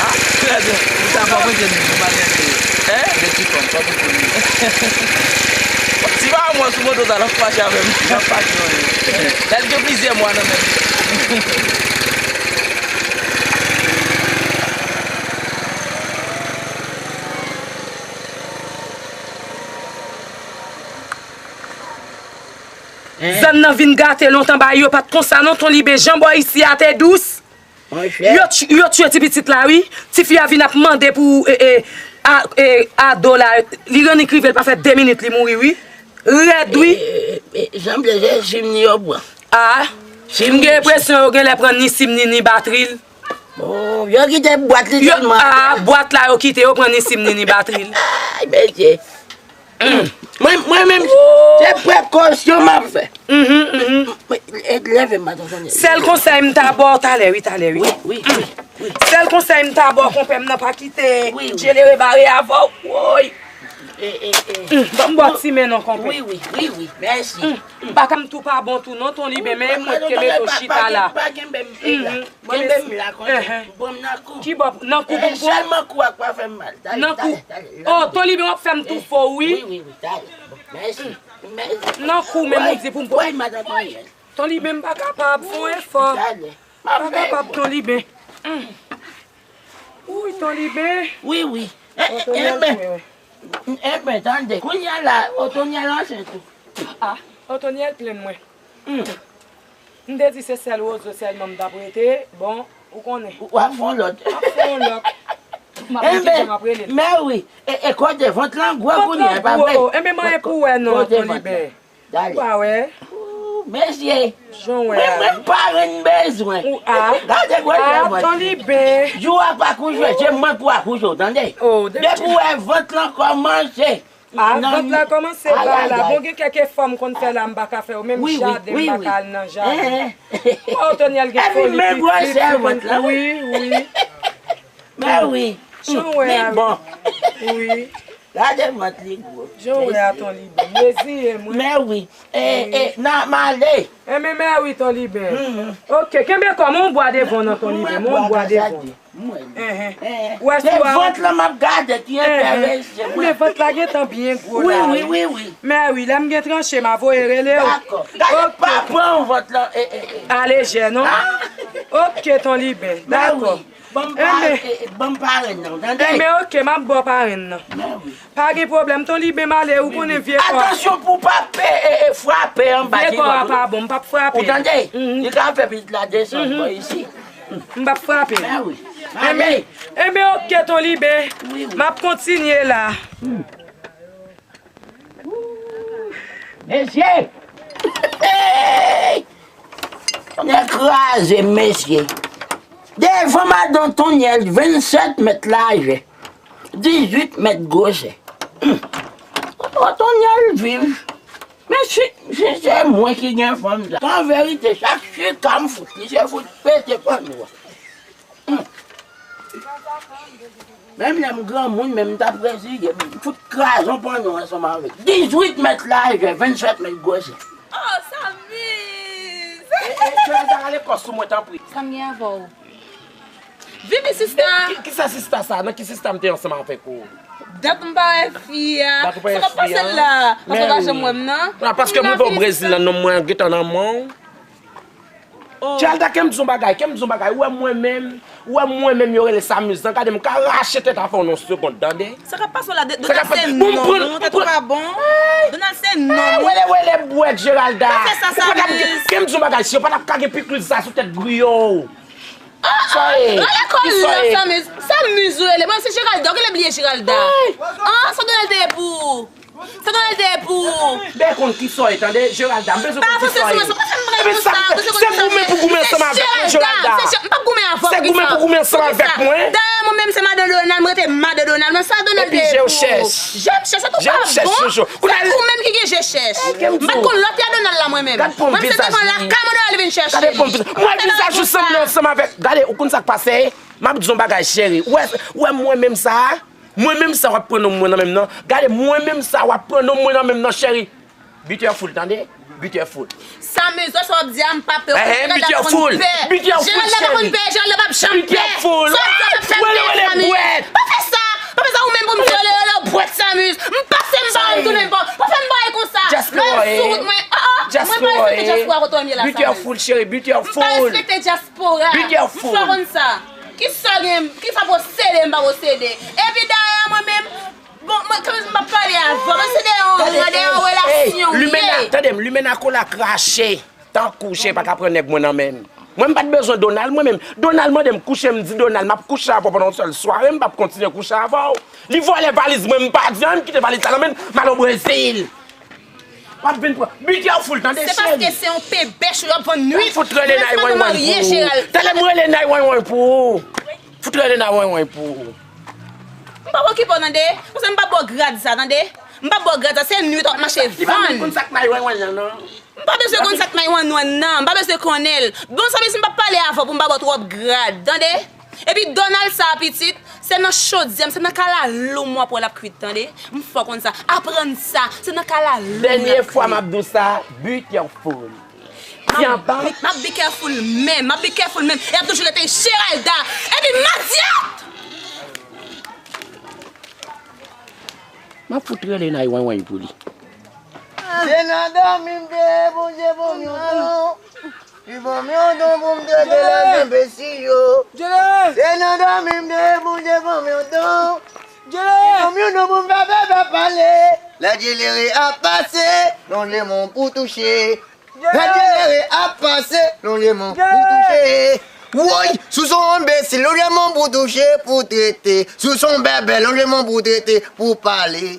Ah, trè byen. Ou ta pa manje m, m pa gen de, hein? De ti fanm, pa pou konnen. Si pa mwen sou moto sa, l ap fache avè m. L ap fache, wi. L gen plizyè mwa nan men m. Zòn nan vin gate lontan, bagay yo pa t konsa non, Ton Liben, jan bò isi a te dous. Yo tch-, yo tchwe ti pitit la wi. Tifi a vin ap mande pou, e, e, a, e, ado la. Li rannik rive, l pa fè de minit, li mouri wi. Rèd wi. Jan m te chèche sim ni yo pran. Ah, m gen enpresyon yo genlè pran ni sim ni, ni batri l. Oh, yo kite bwat li tèlman. Ah, bwat la yo kite, yo pran ni sim ni, ni batri l. Ay, mesye. Mwen, mwen menm, se prekosyon m ap fè. Leve m, madanm Sonia. Sèl konsèy m ta ba w talè, wi, talè, wi. Wi, wi, wi, wi. Sèl konsèy m ta ba w, konpè m nan pa kite djelere bare avè w. Woy. Ban m ba w ti men non, konpè. Wi, wi, wi, wi. Mèsi. Baka m tou pa bon tou non, Ton Liben, men e mwen k te mete w chita la. Pa kenbe m la. Kenbe m la konsa. Bon, m nan kou. Ki bò? Nan kou pou m pran? Sèlman kou a k pa fè m mal. Nan kou. Oh, Ton Liben w ap fè m tou fò wi. Wi, wi, wi, talè. Bon, mèsi. Mèsi. Nan kou, men m di pou m pran. Woy, madanm Ton Liben, m pa kapab, fè yon efò. Talè. M pa kapab, Ton Liben. Woy, Ton Liben. Wi, wi. Enben, tande, kounye a la, Otonyèl ansent tou. Ah, Otonyèl plenn mwen. M te di se sèl Wozo sèlman m t ap rete, bon, ou konnen. W ap fè yon lòt. M ap fè yon lòt. M ap rete, m ap rele l. Mèwi, e, e kote vant lan gwo kounye a, e pa vre? Vant lan gwo. Enben, m anyen pou wè non, Ton Liben. Ou pa wè? Mesye, jan w wè a. Mwen, mwen parenn bezwen. Gade gwo lè vant. Ton Liben. Jou a pa koujwe, se mwen pou akouche w, tande? Depi w wè vant lan kòmanse. Ah, vant la kòmanse ba la. Bon, gen kèk efò m konn fè la, m pa ka fè yo. Menm jaden, m pa ka al nan jaden. Otonyèl gen foli pitit, wi, wi. Mèwi. Jan w wè a. Bon. Wi. Gade vant li gwo. Jan w wè a, Ton Liben. Reziye m wi. Mèwi. E, e, nan, m ale. Enben, mèwi, Ton Liben. Ok, kenbe kò m, yon bwa devan w nan, Ton Liben, yon bwa devan w. Wè si w a. Se vant lan m ap gade ki enterese mwen. Enben, vant la gentan byen gwo la wi. Wi, wi, wi. Mèwi, lè m gen tranche, m a voye rele w. Dakò. Gade, pa pran vant lan, e, e, e. Alejè, non? Ok, Ton Liben. Dakò. Ban m parenn nan, tande? Enben, ok, m ap ba w parenn nan. Pa gen pwoblèm, Ton Liben, m ale, ou konnen vye kò. Atansyon pou w pa pe, e, e, frape anba ti vant ou. Vye kò a pa bon, m p ap frape. Ou tande? Li ka fè pitit la desann bò isi. M p ap frape. Enben, enben, ok, Ton Liben, m ap kontinye la. Mesye! Hey! Nèg kraze m, mesye. Devan madan Tonyèl, vennsèt mèt lajè, dizuit mèt gwosè. Madan Tonyèl viv. Men si, si se mwen ki gen fanm sa. An verite, chak chika m fout li, se fout pete panno a. Menm lè m granmoun, menm m t ap reziye m, m fout kraze yon panno ansanm avè l. Dizuit mèt lajè, vennsèt mèt gwosè. Oh, Samiz! E, e, Joelda, rale kò sou mwen, tanpri. Sa m gen avè w? Vini, sista! Ki, kisa sista sa? Nan ki sista m te ansanm avèk ou? Dat m pa wè fi a. Dat ou pa wè fi a? Sa k ap pase la? Paske w pa janm wè m nan. Non, paske m rive o Brezil la, non, mwen gentan nan men w. Joelda, ke m di w yon bagay, ke m di w yon bagay, ou wè mwen menm, ou wè mwen menm yo rele Samiz lan, gade m ka rache tèt afè w nan yon segonn, tande? Sa k ap pase w la, Donald se nonm ou, tèt ou pa bon. Donald se nonm ou. Ou wè Geralda. Pa fè sa, Samuz. Ou pa t ap gen, gen m di yon bagay, si yo pa t ap ka gen pikliz sa sou tèt griyo w. Sa ye? Rale kò l non, Samuz. Samuz ou rele. Mwen se Geralda. Ou genlè bliye Geralda. An, sa Donald te ye pou ou? Sa Donald te ye pou ou? Ben konn ki sa w ye, tande, Geralda. M bezwen konn ki sa w ye. Pa avanse sou mwen, sa pa fè m bagay konsa. Se goumen pou goumen ansanm avèk mwen, Geralda. M p ap goumen avè w. Se goumen pou goumen ansanm avèk mwen. Dayè mwen menm se madan Donald, mwen rete madan Donald. Mwen sa Donald te ye pou ou? Epi je w chèch. Je m chèch, sa tou pa bon. Kounye a ou menm ki gen je chèch. M pa t konn lòt ya Donald la mwen menm. Mwen se devan lakay mwen Donald vin chèche m. Mwen vizaj ou sanble ansanm avèk. Gade, ou konn sa k pase? M ap di yon bagay, cheri. Ou wè, ou wè mwen menm sa a? Mwen menm sa w ap pran non mwen nan men m nan. Gade, mwen menm sa w ap pran non mwen nan men m nan, cheri. Be careful, tande? Be careful. Samuz, sa w ap di a, m pa pè w. Ehe, be careful. Be careful, cheri. Geralda pa konn pè, Geralda p ap janm pè. Be careful. Sa w ap di a p ap fè m pè, Samuz. Pa fè sa. Pa fè sa ou menm pou m di rele rele w bwèt, Samuz. M pase m pa wè m tounen bò. Pa fè m bagay konsa. Lè w sou wout mwen, oh, oh. Mwen pa respekte dyaspora kote w ye la, Samuz. Be careful, cheri. Be careful. M pa respekte dyaspora. Be careful. M fò konn sa. Kisa w gen, kisa w posede m pa posede. Epi dayè mwen menm, bon, mwen, kanmenm m p ap pale avè w, men se de yon, de yon relasyon w ye. Limena, tande m, Limena kola krache. Tankou chen pa ka pran nèg mwen nan men m. Mwen m pa t bezwen Donald mwen menm. Donald mande m kouche, m di Donald m ap kouche avè w pandan yon sèl sware, m p ap kontinye kouche avè w. Li vòlè valiz mwen, m pa di anyen, m kite valiz la nan men l, m al o Brezil. W ap vin pran. Be careful, tande, cheri. Se paske se yon pebèch ou y ap vann nwit. Fout rele nine one one pou ou. Tande m rele nine one one pou ou. Fout rele nine one one pou ou. M p ap okipe w, tande. Paske m p ap ba w grad sa, tande. M p ap ba w grad sa, se nwit w ap mache vann. Li pa menm konn sa k nine one one nan, non. M pa bezwen konn sa k nine one one nan, m pa bezwen konnen l. Bon, sa vle di m p ap pale avè w pou m pa ba w twòp grad, tande? Epi Donald sa a, pitit, se nan chodyè m, se nan kalalou m w ap wè l ap kwit, tande? M fè w konn sa. Aprann sa, se nan kalalou m l ap kwit. Dènye fwa m ap di w sa, be careful. M ap be careful menm, m ap be careful menm. E ap toujou rete Geralda. Epi madyat! M ap fout rele nine one one pou li. Se nan dòmi m te ye, Bondye ban m yon don. Li ban m yon don pou m trete lèzenbesil yo. Se nan dòmi m te ye, Bondye ban m yon don. Li ban m yon don pou m fè bèbè pale. Lè djelere ap pase, lonje men w pou touche. Lè djelere ap pase, lonje men w pou touche. Woy, si w se yon enbesil, lonje men w pou touche, pou trete. Si w se yon bèbè, lonje men w pou trete, pou pale.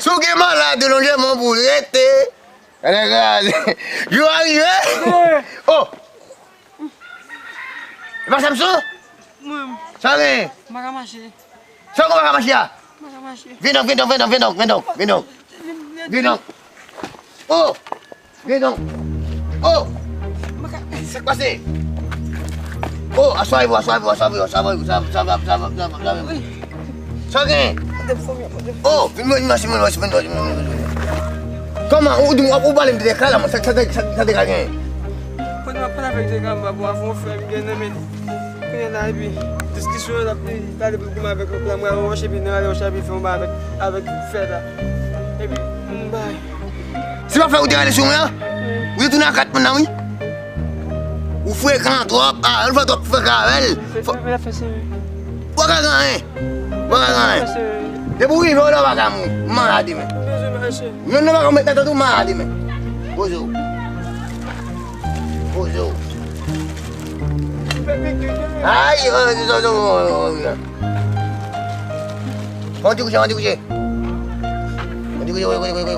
Si w gen maladi, lonje men w pou rete. Gade kraze. Jou a rive. Oh! E pa Samson? Mwen. Sa w gen? M pa ka mache. Sa w gen w pa ka mache a? M pa ka mache. Vin donk, vin donk, vin donk, vin donk, vin donk, vin donk. Vin donk. Oh! Vin donk. Oh! M pa ka. Sa k pase? Oh, aswè w, aswè w, aswè w, aswè w, aswè w, aswè w. Sa w gen? Oh, vin, vin, vin, vin, vin, vin, vin, vin. Kòman? Ou, ou, ou pale m de Deka la, sa, sa, sa, sa Deka gen? Kounye a m ap pale avèk Deka, m pa bon, avè yon frè m gen nan men li. Kounye a la, epi, diskisyon an, l ap, li pale pou l goumen avèk lòt la, mwen avè yon chèpi, nou ale yon chèpi, fè yon bagay avèk, avèk frè la. Epi, m bay. Se pa frè ou te rale sou mwen an? Wi. Ou te tounen ak kat moun nan, wi. Ou frekan twòp, ah, ou fè twòp frekan avè l. Se frè m la fè se wi. Ou pa ka gen anyen. Ou pa ka gen anyen. Depi ou rive, ou la ou pa ka mouri. M malad demen. M bezwen mache. Menm nan pa ka met nan tèt ou, m malad demen. Poze w. Poze w. Ay, oh, oh, oh, oh, oh, oh. Fè yon ti kouche, fè yon ti kouche. Fè yon ti kouche, kouche, kouche,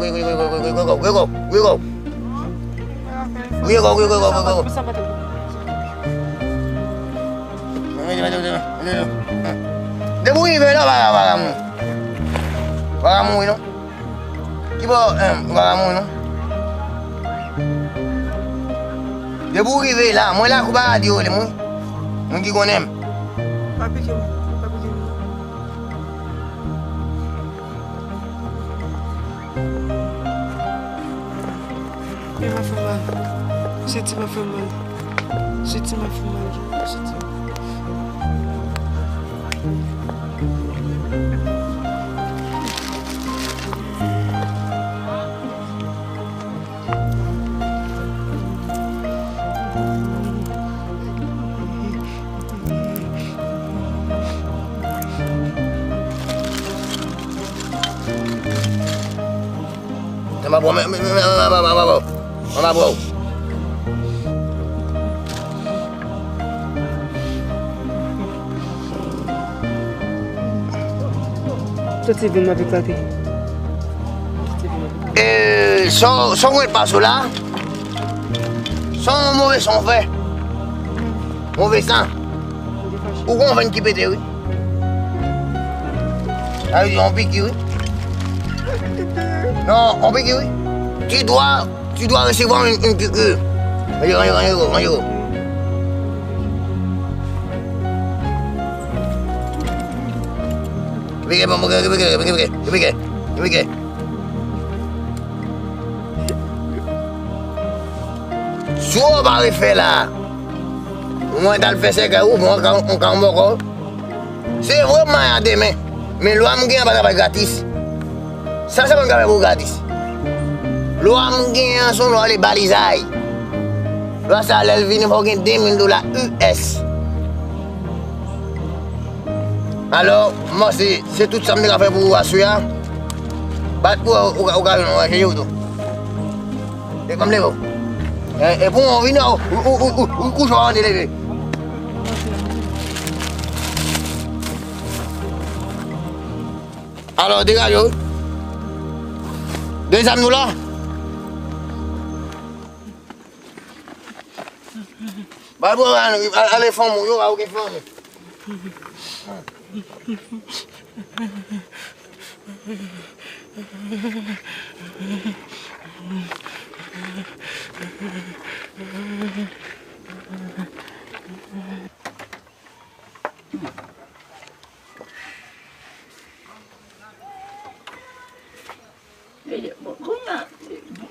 kouche. Depi w rive la, w pa ka, w pa ka mouri. W pa ka mouri non. Ki bò, em, ou pa ka mouri non. Depi w rive la, mwen lakou paradi yo rele m wi. Moun ki konnen m. Pa pike m, pa pike m. Men m ap fè mal. Senti m ap fè mal. Senti m ap fè mal. Senti m. Mwen pa pran, mwen, mwen, mwen, mwen, mwen, mwen, mwen, mwen pa pran. Soti vin, m ap eklate. Soti vin, m ap eklate. E, sa w, sa w mete pa sou la? Sa w move, sa w fè? Move san. Ou gon venn ki pete, wi. Sa vle di, yon piki, wi. Non, yon piki, wi. Tu dois, tu dois recevoir une, une piqûre. Ranje, ranje, ranje, ranje. Pike, pike, pike. Si w pa refè la, mwen t al fè sèkèy ou, mwen ka, mwen ka, mwen ka. Se vre m maya demen, men lwa m gen an pa travay gratis. Sa sèlman m ka fè pou gratis. Lwa m gen an se yon lwa rele balizay. Lwa sa lè l vini fò w gen de mil dola U S. Alò, m panse se tout sa m te ka fè pou ou aswè a. Bat pou ou, ou ka, ou ka jwenn, ou ka chèche ou tou. E, ban m leve w. E, e pou ou vini, ou, ou, ou, ou, ou kouche w antre leve. Alò, degaje w. De zam nou la. Bay bò, ale, ale fanm ou, yo, a ou gen fanm ou.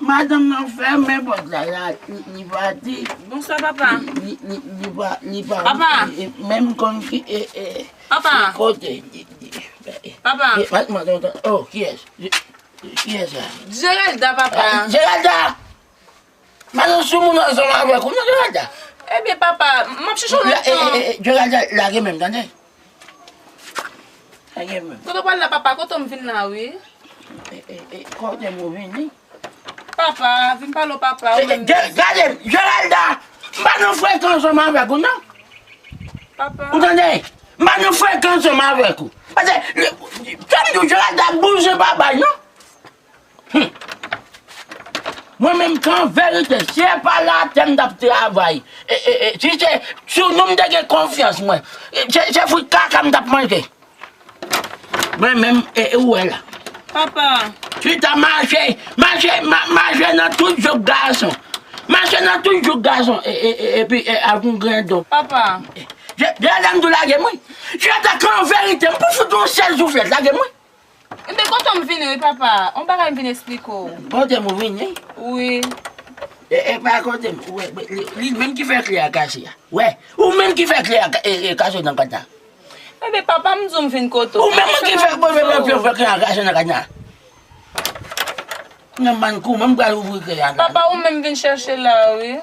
Madanm nan fèmen pòt la, la, li, li pati. Bonswa, papa. Li, li, li pa, li pa, papa. E, e, menm konn ki, e, e, papa. Ki kote, li, li, e, papa. E, madanm, oh, kiyès? Kiyès la? Geralda, papa. Geralda! Madanm sou moun ansanm avèk ou, non, Geralda? Ebyen, papa, m ap chèche w lontan. E, e, e, Geralda, lage men m, tande? Lage men m. Kote w pral la, papa? Kote m vin la, wi. E, e, e, kote m ou vini? Papa, vin pale w, papa, ou menm. Gade, Geralda, m pa nan frekans ansanm avèk ou, non. Papa. Ou tande? M pa nan frekans ansanm avèk ou. Paske, fè m di w, Geralda, bouje pa bay, non. Hum. Mwen menm, kan verite, si e pa latè m t ap travay. E, e, e, si se sou nou m te gen konfyans, mwen. E, se, se fwi kaka m t ap manje. Mwen menm, e, e, ou wè la. Papa. Chita, mache, mache, ma-, mache nan tout jouk gason. Mache nan tout jouk gason, e, e, e, epi, e, ak yon grenn do. Papa. E, je, je, dam tou lage mwen. Chita, kan verite, m pou fout yon sèl souflèt, lage mwen. Enben, kote m vini, wi, papa. On bagay m vin esplike w. Kote m ou vini? Wi. E, e pa kote m. Ou wè, li, li menm ki fè kle a kase a. Wè, ou menm ki fè kle a ka-, e, e, kase nan kanta. Enben, papa, m di w m vin kote w. Ou menm ki fè, fè, fè, fè kle a kase nan kanta. Nan bann kou, menm pral ouvri kle a. Papa, ou menm vin chèche la, wi.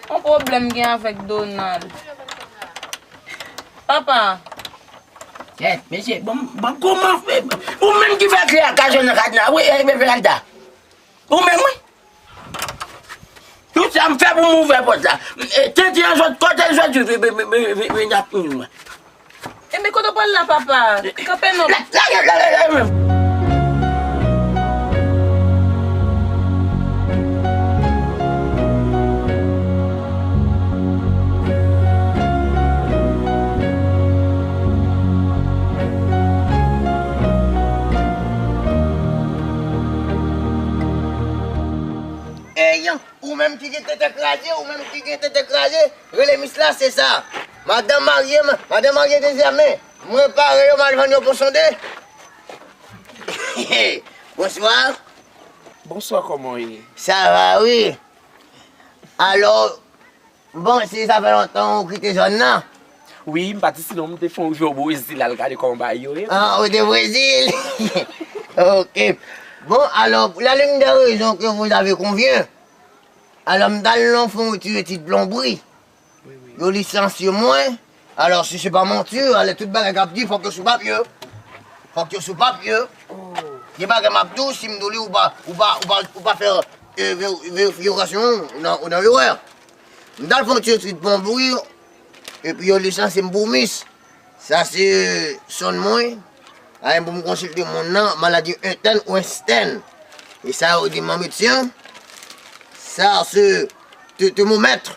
Yon pwoblèm gen avèk Donald. Papa. Kèt, mesye, bon, bon, kòman fè? Ou menm ki fè kle a kase nan kadna, wi, e, e, Geralda. Ou menm, wi. Tout sa m fè pou m ouvè pòt la. E, tenten an sot, kote l soti, vin, vin, vin, vin, vin, vin ap mwen. Enben, kote w pral la, papa? Kanpe non. La, la, la, la, la, la, menm. Ey, ou menm ki gen tete kraze, ou menm ki gen tete kraze, rele mis la, se sa. Madanm marye, ma-, madanm marye dezyèm, men. Mwen pare yo, m al vann yo pou sonde. Bonswa. Bonswa, kòman w ye? Sa va, wi. Alò, bon, si sa fè lontan ou kite zòn nan? Wi, m pati, sinon m te fè yon jou o Brezil, al gade kòman bagay yo ye. Ah, ou te Brezil? Ok. Bon, alors, pour la ligne de raison que vous avez convient, alors, m t al nan fon retire ti plonbri. Wi, wi. Yo lisansye mwen. Alò, si se pa manti, alè tout bagay k ap di, fòk yo sou papye. Fòk yo sou papye. Oh. Gen bagay m ap di w, si m di w li, ou pa, ou pa, ou pa, ou pa fè, e, ve-, verifikasyon ou nan, ou nan erè. M t al fè yon ti etid ponpri, epi yo lisanse m pou mis. Sa se sonn mwen. Ay, pou m konsilte moun nan, maladi entèn ou ekstèn. E sa yo di m an medsen, sa se te-, temomèt.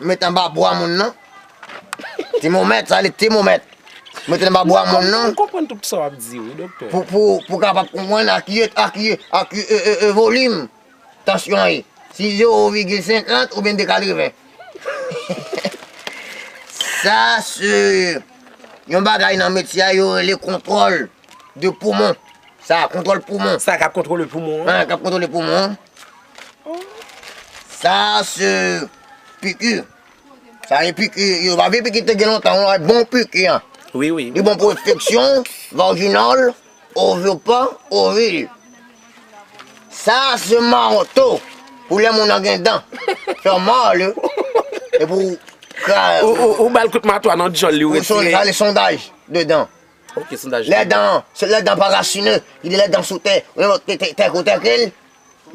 Met anba bra moun nan. Temomèt, sa le temomèt. Met anba bra moun nan. M konprann tout sa w ap di, wi, doktè. Pou, pou, pou kapab konprann a ki, a ki, a ki, e, e, e, volim tansyon an ye. Si zewo vigil senkant oubyen de katreven. Sa se yon bagay nan metye a yo rele kontwòl de poumon. Sa, kontwòl poumon. Sa k ap kontwole poumon an? An, k ap kontwole poumon an. Sa se piki. Sa e piki, yo pa vle piki te gen lontan, yon bon piki an. Wi, wi. Li bon pou enfeksyon vajinal, ovipa, ovil. Sa se mato pou lè moun nan gen dan. Fè mal, e pou ka. Ou, ou, ou ba l kout mato a nan djòl li, ou retire. Sa le sondaj de dan. Ok, sondaj. Lè dan, se lè dan pa rasine, li di lè dan sou tè, ou te, te, tè kou tè ke l,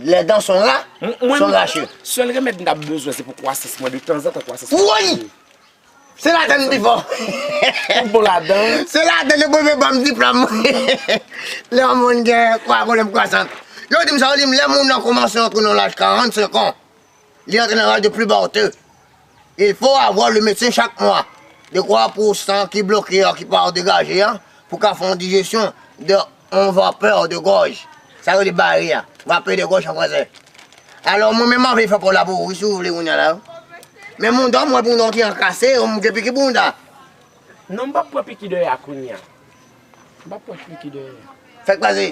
lè dan son ra, son rache. Sèl remèd m t ap bezwen, se pou kwasans mwen, de tanzantan kwasans mwen. Woy! Se ladan m pi fò. Ou bon ladan? Se ladan yo premye ban m diplòm. Lè yon moun gen kwa, pwoblèm kwasans. Yo di m sa, yo di m lè moun nan kòmanse antre nan laj karannsenk an, li antre nan laj de puberté. Il faut avoir le médecin chaque mois. De kwa pou san ki bloke a, ki pa degaje a, pou ka fè yon dijesyon de yon vapè de gòj. Sa yo rele bari a. Vapè de gòj an fransè. Alò, mwen menm, m ap fè pou w la pou ou, wi, si w vle, kounye a la. Men moun dòm, mwen, pou w non, ki an kase, ou m gen piki pou w da. Non, m p ap pran piki dèyè a kounye a. M p ap pran piki dèyè a. Fèk pase.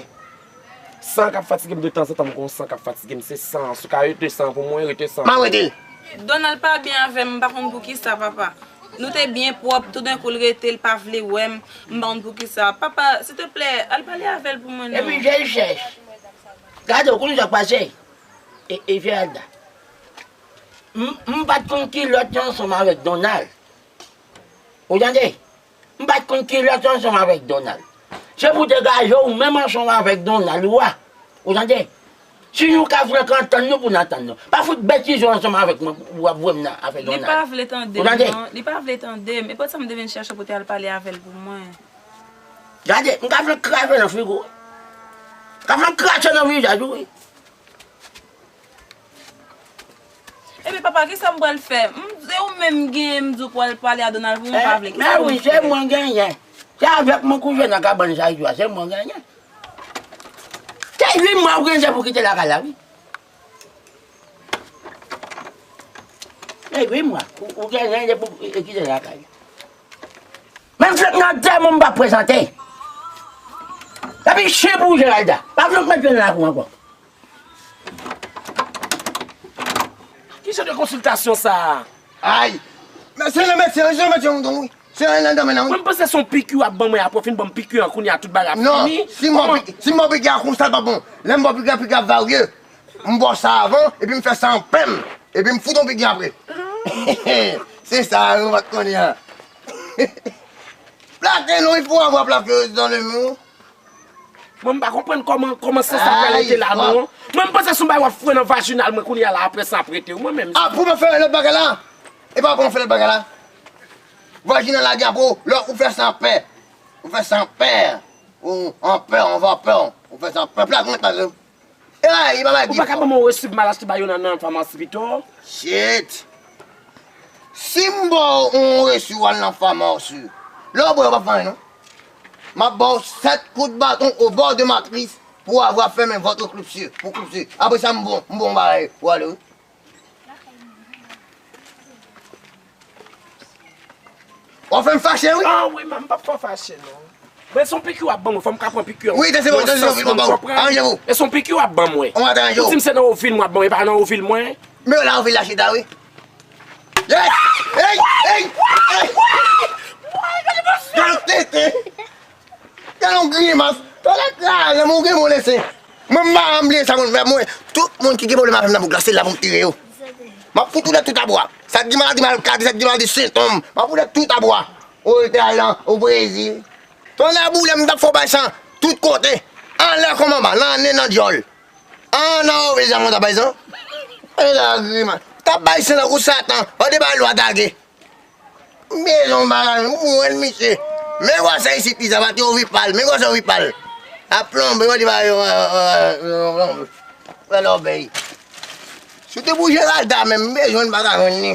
San k ap fatige m de tanzantan, m gon san k ap fatige m, se san an. Si w ka rete san an pou mwen, rete san an. M ap rete l. Donald pa byen avè m, m pa konn poukisa, papa. Nou te byen pwòp, toudenkou l rete, l pa vle wè m, m pa konn poukisa. Papa, silteplè, al pale avè l pou mwen non. Epi je l chèch. Gade, w konn sa k pase? E, e Geralda. M, m pa t konn kilòt yo ansanm avèk Donald. Ou tande? M pa t konn kilòt yo ansanm avèk Donald. Se pou degaje w menm ansanm avèk Donald ou a. Ou tande? Si nou ka frenk antann nou pou n antann nou. Pa fout betize w ansanm avèk mwen pou w ap voye m nan afè Donald. Li pa vle tande m non. Li pa vle tande m. E poutsa m te vin chèche w pou te al pale avè l pou mwen. Gade, m ka fè krache nan figi w. M ka fè krache nan vizaj ou, wi. Ebyen, papa, kisa m pral fè? M, se ou menm m genyen, m di w pral pale a Donald pou mwen, ou pa vle. Kisa pou m fè? Men wi, se mwen genyen. Se avèk mwen kouche nan kabann sa tou a, se mwen genyen. Se uit mwa ou genyen pou kite lakay la, wi. Se uit mwa ou, ou genyen pou kite lakay la. Menm fèt nan tè mwen, m p ap prezante. Epi chen pou Geralda. Pa vle met pye nan lakou ankò. Ki jan de konsiltasyon sa a? Ay! Men se nan medsen, se nan medsen ou tonbe, wi. Se nan, nan, nan, nan, wi. Mwen, m panse se yon piki w ap ban mwen, apre w fin ban m piki an, kounye a tout bagay ap fini. Non, si m ba w piki, si m ba w piki a konsa, l pa bon. Lè m ba w piki a, piki a varye. M ba w sa avan, epi m fè sa an pèm. Epi m fout yon piki apre. Se sa, ou pa t konnen an. Plaqué, non, il faut avoir plaqué dans le mur. Mwen, m pa konprann kòman, kòman sans sa pral rete la non. Mwen, m panse se yon bagay w ap foure nan vajinal mwen kounye a la, apre sa ap rete wi, mwen menm. A, pou mwen fè lòt bagay la? E pa pou mwen fè lòt bagay la? Vajinal la gen pou lè ou fè sans pè. Ou fè sans pè. Ou an pè, an vapè. Ou fè sans pè. Plat mwen pa. E la, li pa bay. Ou pa ka ban mwen yon resi pou m al achte ba yo nan, nan famasi pito? Shit! Si m ba w yon resi w al nan famasi, lè w bwè, w p ap fè anyen non. M ap ba w sèt kout baton au bord de matrice pour avoir fermé votre clôture, pour clôture. Apre sa, m bon, m bon bagay, ou ale wi. W ap fè m fache wi. Ah wi, m p ap fè w fache non. Men se yon piki w ap ban mwen, fò m ka pran piki an. Wi, tansiyon, tansiyon, wi, papa, aranje w. E se yon piki w ap ban mwen. Ou di m se nan ovil mwen ap ban mwen, e pa nan ovil mwen. Men w la ovil la chita wi. Hey! Hey! Hey! Hey! Gade tete! Gade yon grimas! Tòlèt la, lè mwen gen mwen lese. Mwen m pa janm bliye sa moun fè mwen. Tout moun ki gen pwoblèm avè m nan bouk la, se la pou m tire yo. M ap fout ou lè tout a bwa. Sa k gen maladi malkadi, sa k gen maladi sentonm, m ap fout lè tout a bwa. Ou Italyan, ou Brezil. Tonnè boule m t ap fè w bay san tout kote. Anlè kò manman, nan nen nan dyòl. An, nan ouvri zam mwen t ap bay san. E lagrimas. T ap bay san tankou Satan. An de bay lwa tage. M bezwen yon bagay, m pou jwenn misye. Men gwosè isit li, sa pa te ovi pal. Men gwosè ovi pal. A plonbe, wè di bagay yo, wè, wè, wè, wè, wè, wè lòbèy. Si w te pou Geralda menm, m bezwen bagay jwenn li.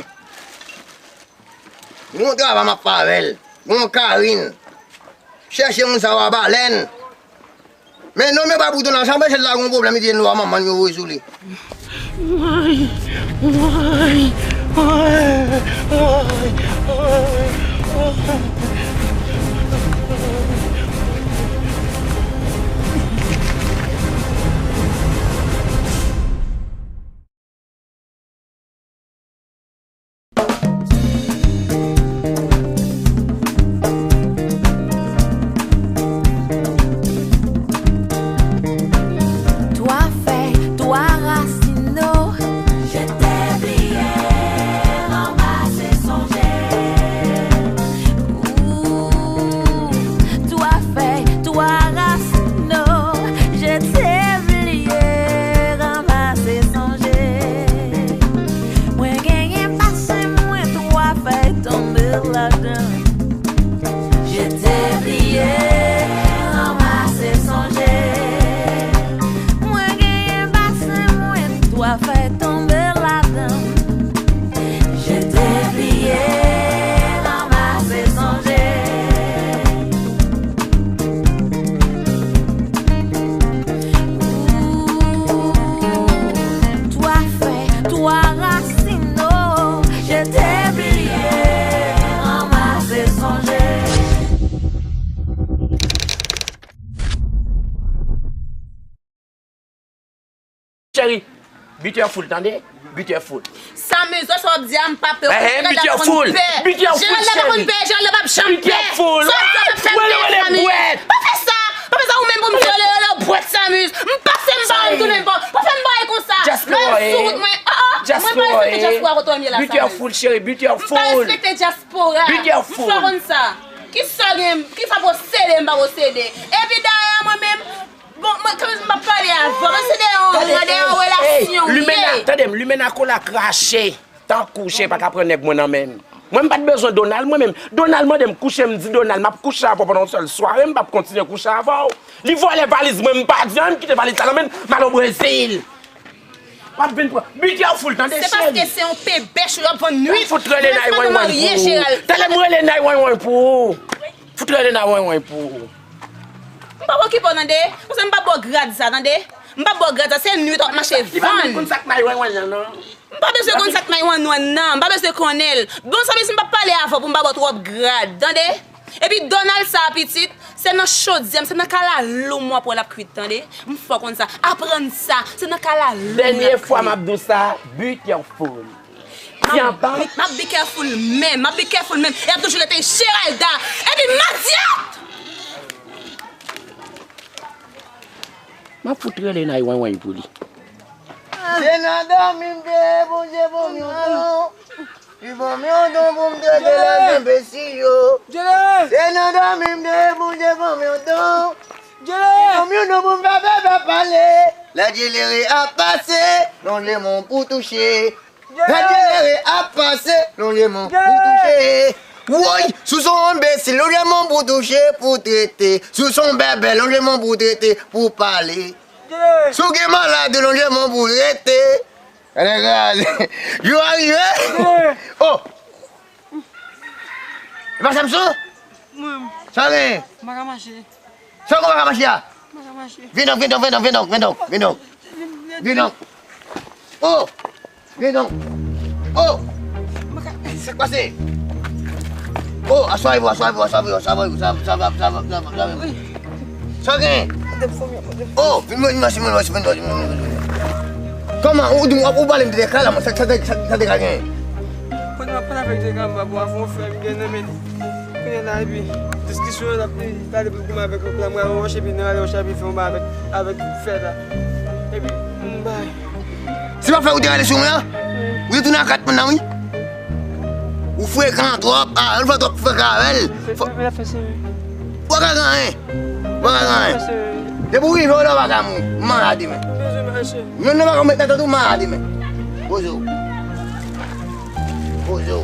Gon travay m ap fè avè l. Gon Karin. Chèche moun sa yo a balèn. Men nonm yo pa pou Donald Trump, chèz la gon pwoblèm, li te nwa manman l yo voye sou li. Woy, woy, woy, woy, woy, woy. Twa fèy, twa rasin, o. Je t'ai oublié, ranmase, sonje. Ooh, twa fèy, twa rasin, o. Je t'ai oublié, ranmase, sonje. Mwen genyen basen mwen, twa fèy tonbe ladan. Je t'ai oublié, ranmase, sonje. Mwen genyen basen mwen, twa fèy tonbe ladan. Je t'ai oublié, ranmase, sonje. Ooh, twa fèy, twa rasin, o. Je t'ai oublié, ranmase, sonje. Cheri, beat her full, tande? Beat her full. Samuz, wè sa w ap di a, m pa pè. Ehe, beat her full. Beat her full, cheri. Geralda pa konn pè, Geralda p ap janm pè. Beat her full. Sa w ap fè m pè, Samuz. Pa fè sa. Pa fè sa ou menm pou m di, ole, ole, bwèt, Samuz. M pase m ba w, m tounen m ba w. Pa fè m bagay konsa. Lè m sou wout mwen, ah, ah, mwen pa respekte dyaspora kote w ye la, Samuz. Beat her full, cheri, beat her full. M pa respekte dyaspora. Beat her full. M fè konn sa. Kisa w gen, kisa w posede, m pa posede. Epi dayè, mwen menm, bon, mwen, kanmenm m ap pale avè w, paske se de yon, de yon relasyon m ye. Limena, tande m, Limena kola krache. Tankou chen pa ka pran nèg mwen nan men m. Mwen m pa t bezwen Donald mwen menm. Donald mande m kouche, m di Donald m ap kouche avè w pandan yon sèl sware, m p ap kontinye kouche avè w. Li vòlè valiz mwen, m pa di anyen, m kite valiz sa nan men l, m al o Brezil. W ap vin pran. Beat her full, tande cheri. Se paske se yon pebèch ou ap vann nwit. Fout rele nine one one pou ou. Tande m rele nine one one pou ou. Fout rele nine one one pou ou. M p ap okipe w tande. Paske m p ap ba w grad sa, tande. M p ap ba w grad sa, se nwit w ap mache vann. Li pa menm konn sa k nine one one nan, non. M pa bezwen konn sa k nine one one nan, m pa bezwen konnen l. Bon, sa vle di m p ap pale avè w pou m pa ba w twòp grad, tande? Epi Donald sa a pitit, se nan chodyè m, se nan kalalou m w ap wè l ap kwit, tande? M fè w konn sa. Aprann sa, se nan kalalou m l ap kwit. Dènye fwa m ap di w sa, be careful. M ap be careful menm, m ap be careful menm. E ap toujou rete Geralda. Epi madyòt! M ap fout rele nine one one pou li. Se nan dòmi m te ye, Bondye ban m yon don. Li ban m yon don pou m trete lèzenbesil yo. Se nan dòmi m te ye, Bondye ban m yon don. Li ban m yon don pou m fè bèbè pale. Lè djelere ap pase, lonje men w pou touche. Lè djelere ap pase, lonje men w pou touche. Woy, si w se yon enbesil, lonje men w pou touche, pou trete. Si w se yon bèbè, lonje men w pou trete, pou pale. Si w gen maladi, lonje men w pou rete. Gade kraze. Jou a rive. Oh! E pa Samson? Mwen. Sa w genyen? M pa ka mache. Sa w konn pa ka mache a? M pa ka mache. Vin donk, vin donk, vin donk, vin donk, vin donk, vin donk. Vin donk. Oh! Vin donk. Oh! M pa ka. Sa k pase? Oh, aswave w, aswave w, aswave w, aswave w, sa va, sa va, sa va, sa va, sa va. Wi. Sa w genyen? Mande m fòm yo, mande m. Oh, vin mwen, vin mwen, vin mwen, vin mwen, vin mwen. Kòman? Ou di m, ou pale m de Dekla la, mwen, sa, sa, sa, sa Dekla genyen? Pandan m ap pale avèk Dekla, m pa bò avè yon frè m gen nan men li. Kounye a la, epi diskisyon an ap pale pou goumen avèk lòt la, mwen al wòch epi nou ale wòch epi fè yon bagay avèk, avèk frè la. Epi, m bay. Se pa frè ou te rale sou mwen an? Wi. Ou te tounen ak kat moun nan, wi. Ou frekan twòp, ah, ou fè twòp frekan avè l. Se frè m la fè se. Ou pa ka gen anyen. Ou pa ka gen anyen. Depi w rive w la, w pa ka mouri. M malad demen. Bezwen mache. Menm nan pa ka met nan tèt ou, m malad demen. Poze w. Poze w.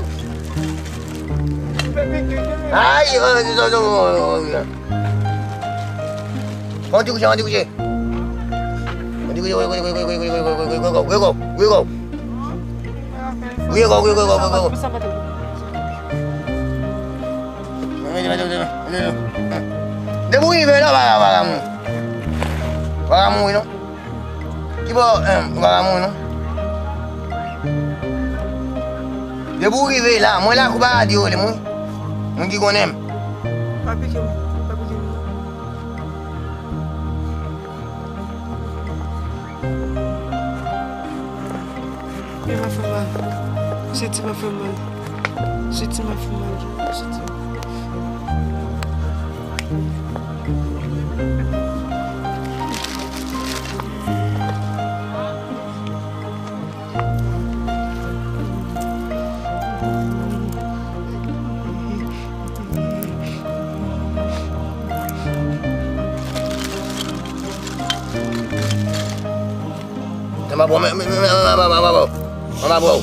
Ay, oh, oh, oh, oh, oh. On ti kouche, on ti kouche. On ti kouche, wake up, wake up, wake up, wake up, wake up, wake up. Wake up, wake up, wake up, wake up. Depi w rive la, w pa, w pa ka mouri. W pa ka mouri non. Ki bò, em, w pa ka mouri non. Depi w rive la, mwen lakou paradi yo rele m wi. Moun ki konnen m. Pa pike m, pa pike m. Pye m ap fè m mal. Senti m ap fè m mal. Senti m ap fè m mal. Senti m. Mwen pa pran, mwen, mwen, mwen, mwen, mwen, mwen, mwen, mwen pa pran.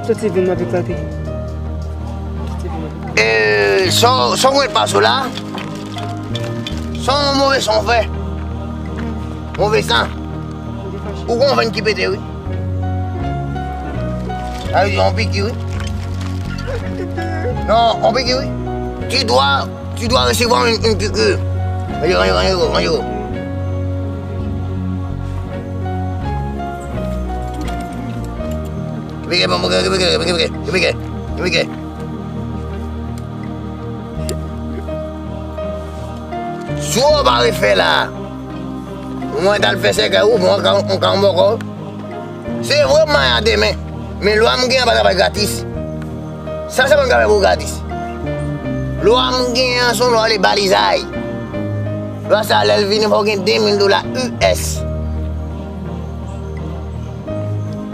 Soti vin, m ap eklate. Soti vin, m ap eklate. E, sa w, sa w mwen pase w la, se yon move san w fè. Move san. Ou gon venn ki pete, wi. Sa vle di, yon piki, wi. Non, yon piki, wi. Tu dois, tu dois recevoir une, une piqûre. Ranje, ranje, ranje, ranje. Pike, pike, pike. Si w pa refè la, mwen t al fè sèkèy ou, mwen ka, mwen ka, mwen ka. Se vre m malad demen, men lwa m genyen pa travay gratis. Sa se mwen k ap fè pou gratis. Lwa m genyen an se yon lwa le balizay. Lwa sa lè l vini fò w gen de mil dola U S.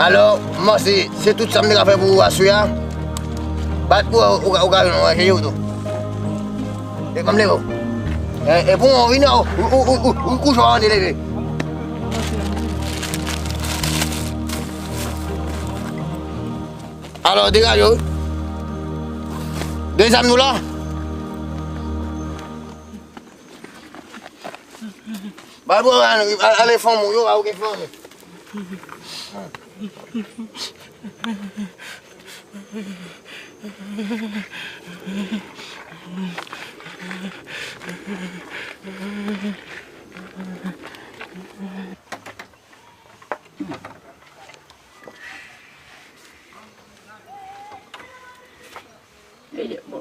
Alò, m panse se tout sa m te ka fè pou ou aswè a. Bat pou ou, ou ka, ou ka jwenn yon cheri ou tou. E ban m leve w. E, e pou ou vini, ou, ou, ou, ou, ou kouche w antre leve. Alò, degaje w. Gen zam nou la? Ba pou ale fanm ou yo, a ou gen fanm ou.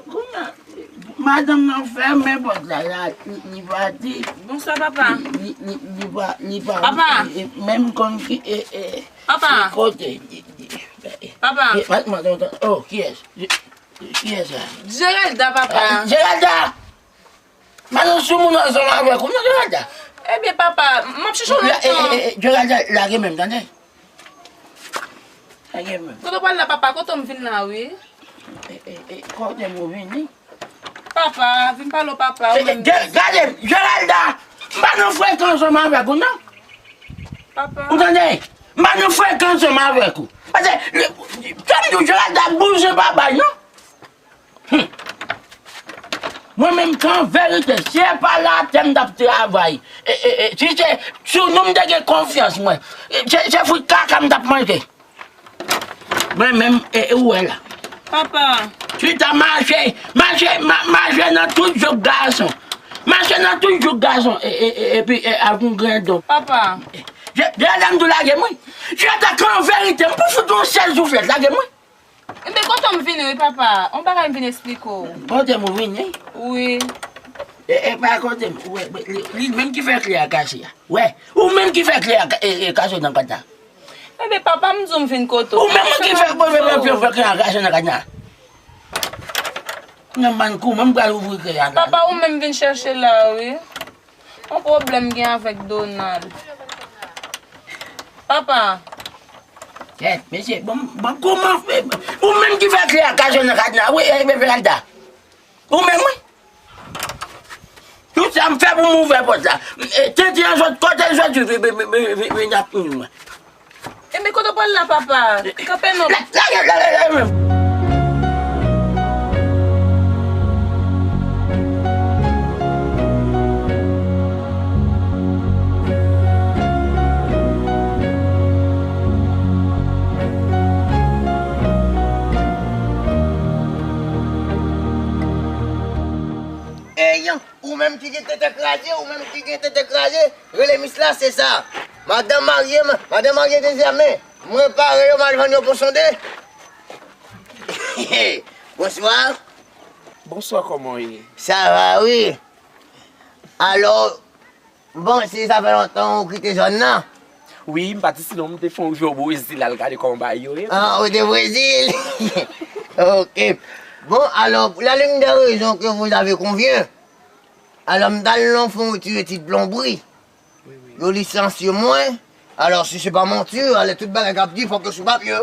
Kounye a, madanm nan fèmen pòt la, la, li, li pati. Bonswa, papa. Li, li, li, li pa, li pa. Papa. Menm konn ki, e, e, papa. Ki kote, li, li, e, papa. E, madanm, oh, kiyès? Kiyès sa? Geralda, papa. Geralda! Madanm sou moun ansanm avèk ou, non, Geralda? Ebyen, papa, m ap chèche w lontan. Geralda, lage men m, tande? Lage men m. Kote w pral la, papa? Kote m vin la, wi. Kote m ou vini? Papa, vin pale w, papa, ou menm. Gade, Geralda, m pa nan frekans ansanm avèk ou, non. Papa. Ou tande? M pa nan frekans ansanm avèk ou. Paske, tann di w, Geralda bouje pa bay, non. Hum. Mwen menm, kan verite, syèl pa latè m t ap travay. E, e, e, si se sou nou m te gen konfyans, mwen, se, se fwi kaka m t ap manje. Mwen menm, e, e, ou wè la. Papa. Chita, mache, mache, ma-, mache nan tout jouk gason. Mache nan tout jouk gason, e, e, e, epi, e, ak yon grenn don. Papa. Je, je, dam tou lage mwen. Chita, kan verite, m pou fout yon sèl souflèt, lage mwen. Enben, kote m vini, wi, papa. On bagay m vin esplike w. Kote m ou vini? Wi. E, e pa kote m, ou wè, li, li menm ki fè kle a kase a. Wè, ou menm ki fè kle a ka-, e, e, kase nan kanta. Enben, papa, m di w m vin kote w. Ou menm ki fè, fè, fè, fè, fè kle a kase nan kanta. Nan man kou, mwen m pral ouvri kle a. Papa, ou menm vin chèche la, wi. Yon pwoblèm gen avèk Donald. Papa. Kèt, mesye, bon, bon, kouman fè? Ou menm ki fè kle a ka jwenn nan kadna, wi, e, e, e, Alda. Ou menm, wi. Tout sa m fè pou m ouvè pòt la. E, tenten an sot, kote l soti, vi-, vi-, vin ap mwen. Enben, kote w pral la, papa? Kanpe non. La, la, la, la, la, la. Ey, ou menm ki gen tete kraze, ou menm ki gen tete kraze, rele mis la, se sa. Madanm marye, ma-, madanm marye dezame. Mwen pare yo, m al vann yo pou sonde. Bonswa. Bonswa, kòman w ye? Sa va, wi. Alò, bon, si sa fè lontan ou kite zòn nan? Wi, m pa t isi non, m te fè yon jou o Brezil, al gade kòman bagay yo ye. Ah, ou te Brezil? Ok. Bon, alors, pour la ligne de raison que vous avez convient, alors, m t al nan fon retire ti plonbri. Wi, wi. Yo lisansye mwen. Alò, si se pa manti, alè tout bagay k ap di, fòk yo sou papye.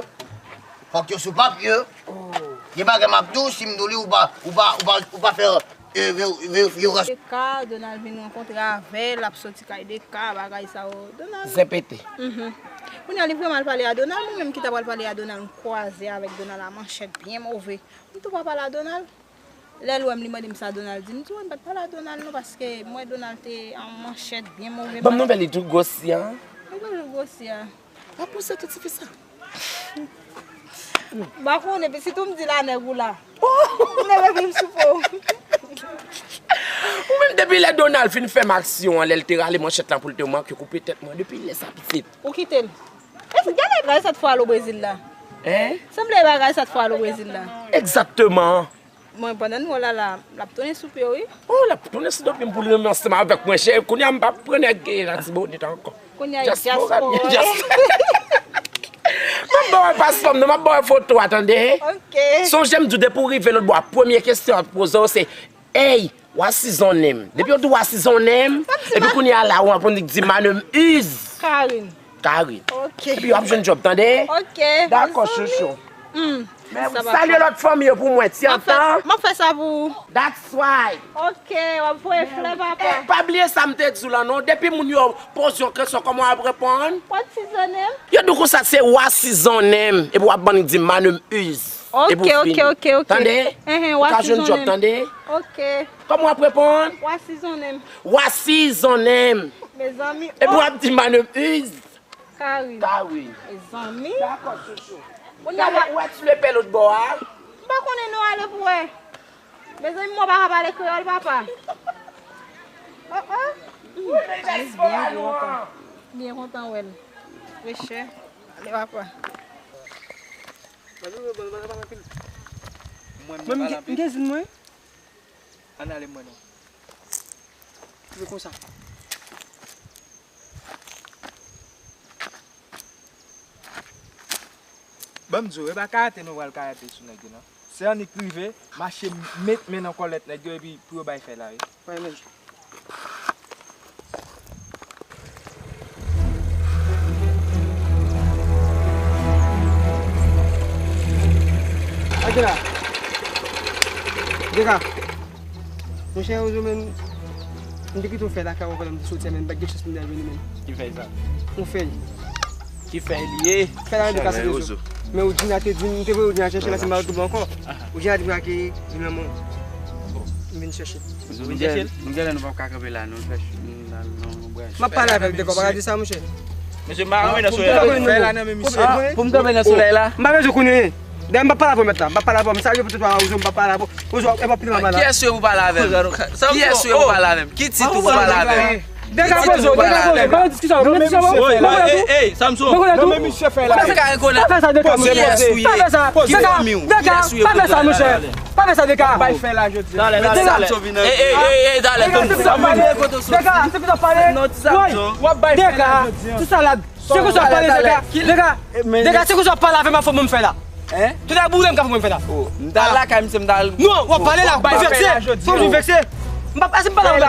Fòk yo sou papye. Oh. Gen bagay m ap di w, si m di w li, ou pa, ou pa, ou pa, ou pa fè, e, ve-, ve-, verifyasyon. Deka, Donald vin rankontre avè l, l ap soti kay Deka, bagay sa yo. Donald. Zen pete. Mhm. Kounye a, li vrèman al pale a Donald, mwen menm ki ta pral pale a Donald, m kwaze avèk Donald a manchèt byen move. M tou pa pale a Donald. Lè l wè m, li mande m sa Donald di m. M di, w, m pa t pale a Donald non, paske m wè Donald te an manchèt byen move. Ban m nouvèl li tou gwosye a. Li toujou gwosye a. Pa pouse tou tifi sa. M pa konnen, epi sitou m di la nèg ou la. M leve vin sou po. Ou menm depi lè Donald fin fè m aksyon an, lè l te rale manchèt lan pou l te manke koupe tèt mwen, depi lè sa pitit. Ou kite l. E gade bagay sa t fè w al o Brezil la. Hein? Sanble bagay sa t fè w al o Brezil la. Egzakteman. Mwen, pandan nou la la, l ap tounen sou pye w, wi. Oh, l ap tounen sou do pye m pou l renmen ansanm avèk mwen, cheri. Kounye a m p ap pran nèg Latibonit ankò. Kounye a, dyaspora, dyaspora. M ap ba w paspò m nan, m ap ba w foto a, tande. Ok. Sonje m di w depi w rive lòt bò a, premye kesyon y ap poze w se, ey, what's his own name? Depi yo di w what's his own name, epi kounye a la, ou anprann li di my name is Karine. Karine. Ok. Epi w ap jwenn djòb, tande? Ok. Dakò, chouchou. Hmm. Men salye lòt fanmi yo pou mwen, ti antan. M ap fè sa pou ou. That's why. Ok, w ap voye flè, papa. Eh, pa bliye sa m te di w lan non. Depi moun yo poze yon kesyon, kòman w ap reponn? What's his own name? Yo di w konsa se what's his own name. Epi w ap bann di my name is. Ok, ok, ok, ok. Tande? Ehe, ou ka jwenn djòb, tande? Ok. Kòman w ap reponn? What's his own name? What's his own name? Mezanmi. Epi w ap di my name is Karine. Karine. Mezanmi. Dakò, chouchou. Kounye a, ou wè ti lepè lòt bò a? M pa konnen non, ale pou wè. Mezanmi, mwen pa ka pale kreyòl, papa. Oh, oh. Wi, men dyaspora nou an. Byen kontan wè l. Frechè. Ale, papa. Mwen, m gen zin mwen. Ann ale mwen non. Rive konsa. Ban m di w, e pa karate nou pral karate sou nèg yo non. Se annik rive, mache met men nan kòlèt nèg yo epi pou yo bay fè la wi. Bay men. Angela. Deka. Monchè, Ozo menm, m te kite yon fèy lakay ou pandan m te soti a, men m pa t gen chans pou m te al jwenn li menm. Ki fèy sa? Yon fèy. Ki fèy li ye? Fèy la de kase Ozo. Men Oudjina te di m, m te voye Oudjina chèche l, paske m pa retwouve l ankò. Oudjina di m ke li nan men w. M vin chèche l. Ozo, nou genlè, nou genlè nou p ap ka kanpe la, nou fè, nou al nan yon branch. M ap pale avè l, Deka, w pa ka di sa, monchè. Mesye, m pa renmen nan solèy la. Fè la nan men misye. Pou m kanpe nan solèy la? M pa bezwen konnen. Dayè, m p ap pale avè w mèt la. M p ap pale avè w. M salye pou tout wa Ozo, m p ap pale avè w. Ozo, e pa pile mama la. Kiyès ou ye pou pale avè m? Kiyès ou ye pou pale avè m? Ki tit ou pou pale avè m? Dega poze w, dega poze w. Pa nan diskisyon. Mwen konnen tou. Ey, Samson. Mwen konnen tou. Mwen ka rekonèt. Pa fè sa, Dega, monchè. Pa fè sa. Dega, Dega, pa fè sa, monchè. Pa fè sa, Dega. Talè, talè, talè. Ey, ey, ey, ey, talè. Dega, se pou sa w pale. Dega, se pou sa w pale. Dega, tout sa la. Se konsa w ap pale, Dega. Dega, Dega, se konsa w ap pale avè m, ap fè mwen fè la. Hein? Tout sa boule m ka fè mwen fè la. Oh, m t al lakay misye, m t al. Non, w ap pale la, ou vekse. Fò m vin vekse. M pa pase m pa la pou la.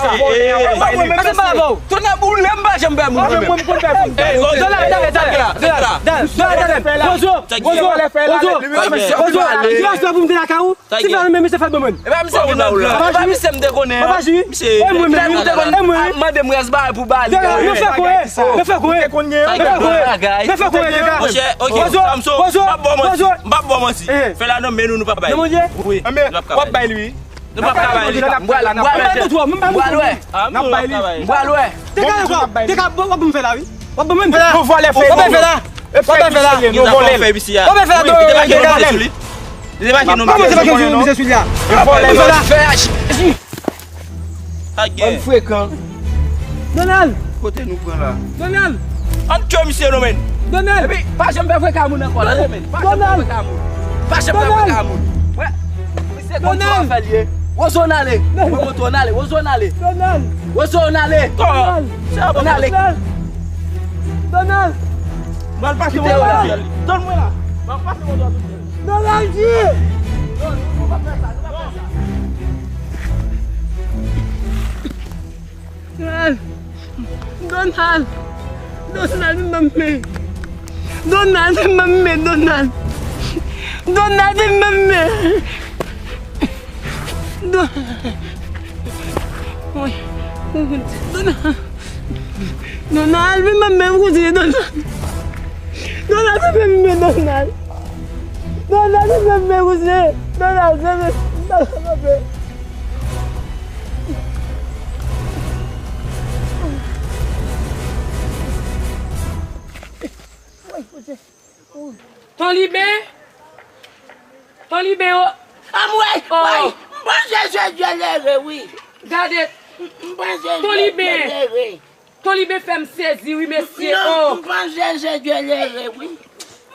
Pase m pa la pou. Tonnè boule m pa janm bay moun mwen menm. Donald, Donald, Donald, Donald, Donald, Donald, Donald, Donald, Wozo, Wozo, Wozo, Wozo, Wozo, pou m te lakay ou. Si fè menm misye fè ban mwen. E pa misye ki nan plan. E pa misye m te konnen. Papa Jimmy. Misye. E mwen menm. Misye te konn ap mande m rès bagay pou ba li. Yo fè kouye. Yo fè kouye. Yo fè kouye. Yo fè kouye, nèg la. Monchè, ok. Samson, m p ap ba w manti. M p ap ba w manti. Fè la nan men nou, nou p ap bay li. Wi. W ap bay li, wi. Nou p ap ka bay li. M pral, m pral wè. M pral wè. N ap bay li. M pral wè. Te ka, te ka, w ap ban m fè la, wi. W ap ban mwen. Nou vòlè fè la. W ap fè la. Nou vòlè fè isi a. W ap fè la, demaske nou. Misye sou li a. Yo vòlè fè la. Sa gen? Bann frekan. Donald! Kote nou pran la? Donald! Ann tchwe misye non, men. Donald! Epi, pa janm fè frekan moun ankò la, non, men. Pa janm fè frekan moun. Pa janm fè frekan moun. Wè. Misye konn sa w ap fè l ye. Wozo n ale. Mwen montre w n ale. Wozo n ale. Donald! Wozo n ale. Donald! Donald! Donald! M al pase mwen la. Tann mwen la. M al pase mwen la. Donald! Donald! Donald! Donald, vin ban m men. Donald, vin ban m men, Donald! Donald, vin ban m men. Donald! Donald! Donald, vin ban m men, koute, Donald! Donald, vin ban m men, Donald! Donald, vin ban m men, koute! Donald, vin ban m men, Donald! Ton Liben? Ton Liben, o. Anmwey, woy, m panse se Dyelere, wi. Gade. M panse se Dyelere. Ton Liben fè m sezi, wi, mesye, o. Non, m panse se Dyelere, wi.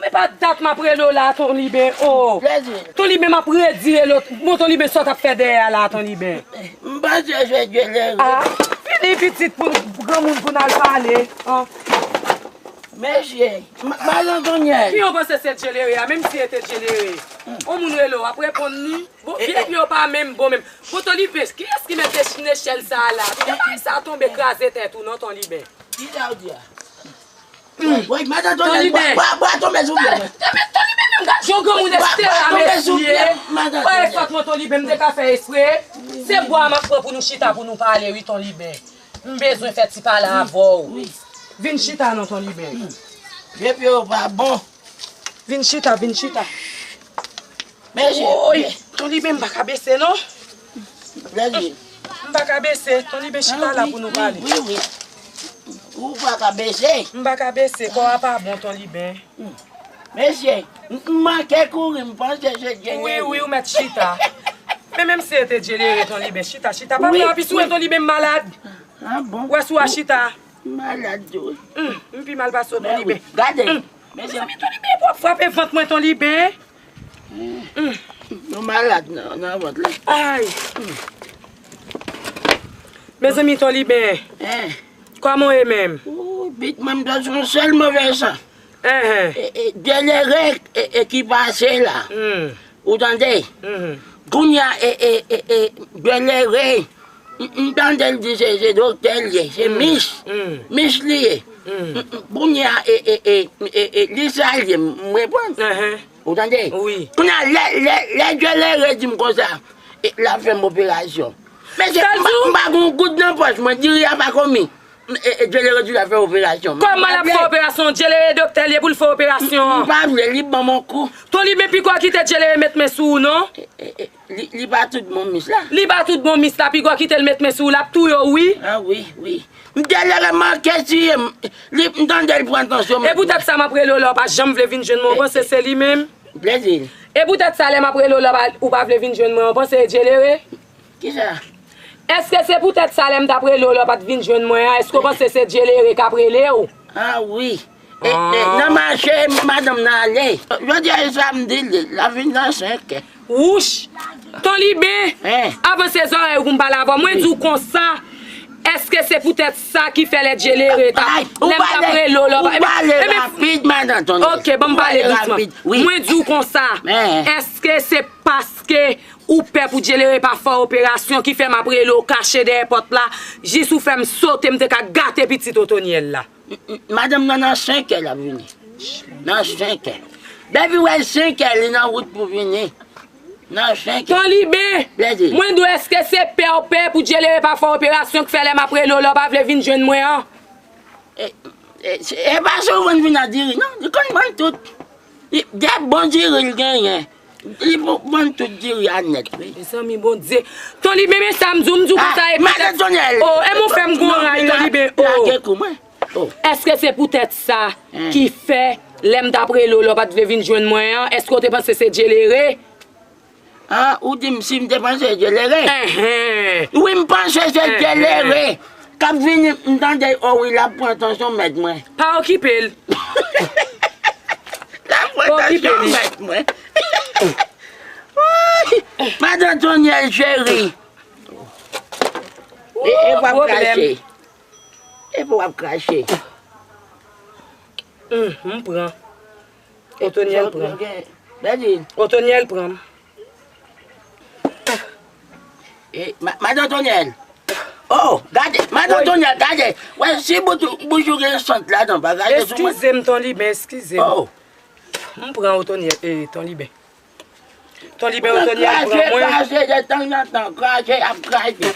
Men pa dat m ap rele w la, Ton Liben, o. Plezi. Ton Liben, m ap redi rele w. Bon, Ton Liben, sa w t ap fè dèyè a la, Ton Liben? M panse se Dyelere. A, vini pitit pou granmoun pou n al pale. Mesye, m-, madan Tonyèl. Ki w panse se Djelere a, menm si e te Djelere. On moun rele w, w ap reponn li. Bon, vye pye w pa menm bon menm. Bon, Ton Liben, kiyès ki mete nechèl sa a la? Kite bagay sa a tonbe kraze tèt ou non, Ton Liben. Kisa w di a? Woy, madan Tonyèl, bwa, bwa, bwa tonbe sou pye mwen. Ton Liben menm, gad jan w granmoun estera, mesye. Woy, fòt mwen, Ton Liben, m te ka fè espre. Se bwa m ap pran pou nou chita, pou nou pale, wi, Ton Liben. M bezwen fè ti pale avè w. Wi. Vin chita non, Ton Liben. Vye pye w pa bon. Vin chita, vin chita. Mesye. Woy, Ton Liben, m pa ka bese non. M pa ka bese, Ton Liben, chita la pou nou pale. Wi, wi. Ou pa ka bese. M pa ka bese, kò a pa bon, Ton Liben. Mesye, m, m manke kouri, m panse se Djelere. Wi, wi, ou mèt chita. Men menm si e te Djelere, Ton Liben, chita, chita. Pa pran anpil sou mwen, Ton Liben, m malad. A bon? Wè si w a chita. M malad tou. M pi mal pase w, Ton Liben. Gade. Mezanmi, Ton Liben, pou w ap frape vant mwen, Ton Liben. Nou malad nan, nan vant la. Ay. Mezanmi, Ton Liben. Kòman w ye menm? Ou, bit mwen, m ta sou yon sèl move san. Enhen. E, e, Djelere, e, e ki pase la. Ou tande? Kounye a, e, e, e, e, Djelere, m, m tande l di se, se doktè l ye, se mis. Mis li ye. M, m, kounye a, e, e, e, e, e, li sa l ye, m, m reponn. Ou tande? Wi. Kounye a, lè, lè, lè Djelere di m konsa, e, l ap fè m operasyon. Mesye, m pa, m pa gon goud nan pòch mwen, diri a pa komi. E, e, Djelere di l ap fè operasyon. Kòman l ap fè operasyon? Djelere doktè l ye pou l fè operasyon an. M pa vle, li ban m yon kou. Ton Liben, piko kite Djelere met men sou ou non. E, e, e, li, li pa tout bon mis la. Li pa tout bon mis la, piko kite l met men sou ou, l ap touye w wi. A wi, wi. M Djelere manke tiye m. Li, m tande l pran tansyon m. E poutèt sa m ap rele w la, w pa janm vle vin jwenn mwen, w panse se li menm? Plezi. E poutèt sa lè m ap rele w la, w pa, ou pa vle vin jwenn mwen, w panse e Djelere? Kisa? Èske se poutèt sa lè m t ap rele w la w pa t vin jwenn mwen an, èske w panse se Djelere k ap rele w? A wi. E, e, nan mache madanm nan ale. Jodi a se samdi li, l ap vin nan senk è. Wouch! Ton Liben! Avanse zòrèy ou pou m pale avè w. Mwen di w konsa, èske se poutèt sa ki fè lè Djelere t ap, lè m t ap rele w la w pa, ou pale rapid, madan Ton. Ok, ban m pale dousman. Mwen di w konsa, èske se paske Ou pè pou Djelere pa fè operasyon ki fè m ap rele w kache dèyè pòt la, jis ou fè m sote m te ka gate pitit Otonyèl la. M, m, madanm nan nan senkè l ap vini. Nan senkè. Depi w wè senkè, li nan wout pou vini. Nan senkè. Ton Liben, mwen di w, èske se pè w pè pou Djelere pa fè operasyon k fè lè m ap rele w la w pa vle vin jwenn mwen an? E, e, e pa souvan l vin ak diri, non. Li konn vann tout. Li, de bon diri l genyen. Li pou vann tout diri a nèt, wi. Mezanmi, Bondye. Ton Liben, men sa m di w, m di w konsa, e madan Tonyèl. Oh, e mwen fè m gon ray, Ton Liben. Oh. Lage kou mwen. Oh. Èske se poutèt sa ki fè lè m t ap rele w la w pa t vle vin jwenn mwen an, èske w te panse se Djelere? Ah, ou di m si m te panse Djelere? Enhen. Wi, m panse se Djelere k ap vini, m tande, o wi, l ap pran tansyon mèt mwen. Pa okipe l. L ap pran tansyon mèt mwen. Woy! Madan Tonyèl cheri. E, e w ap krache. E pou w ap krache. Hum, m pran. Otonyèl pran m. Otonyèl pran m. E, ma-, madan Tonyèl. Oh, gade, madan Tonyèl, gade. Wè, si bouch ou, bouch ou gen sant ladan, pa gade sou mwen. Eskize m, Ton Liben, eskize m. Oh. M pran Otonyèl, e, Ton Liben. Ton Liben, Otonyèl pran mwen. Krache, de tanzantan, krache, ap krache.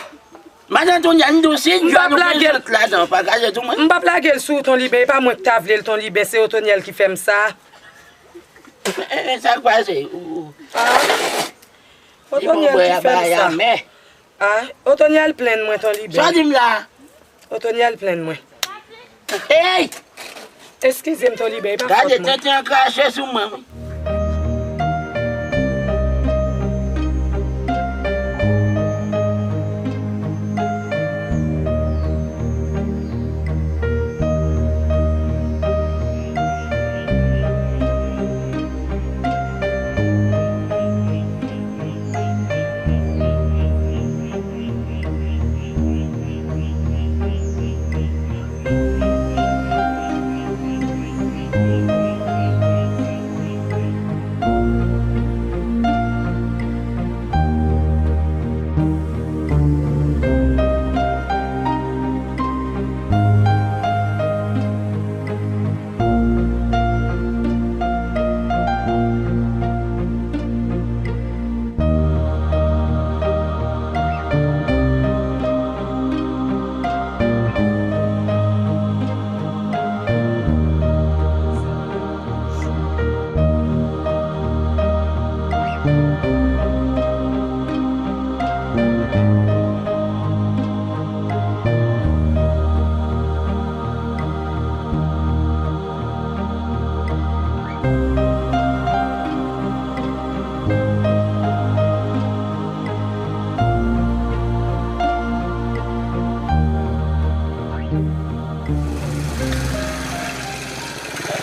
Madan Tonyèl, m di w si dyòl ou gen sant ladan, pa krache sou mwen. M p ap lage l sou ou, Ton Liben, e pa mwen k ta vle l, Ton Liben, se Otonyèl ki fè m sa. E, e, sa k pase? Ou, ou. Ah. Otonyèl ki fè m sa. Ah, Otonyèl plenn mwen, Ton Liben. Sa w di m la? Otonyèl plenn mwen. Ey! Eskize m, Ton Liben, e pa fòt mwen. Gade, tenten an krache sou mwen, wi.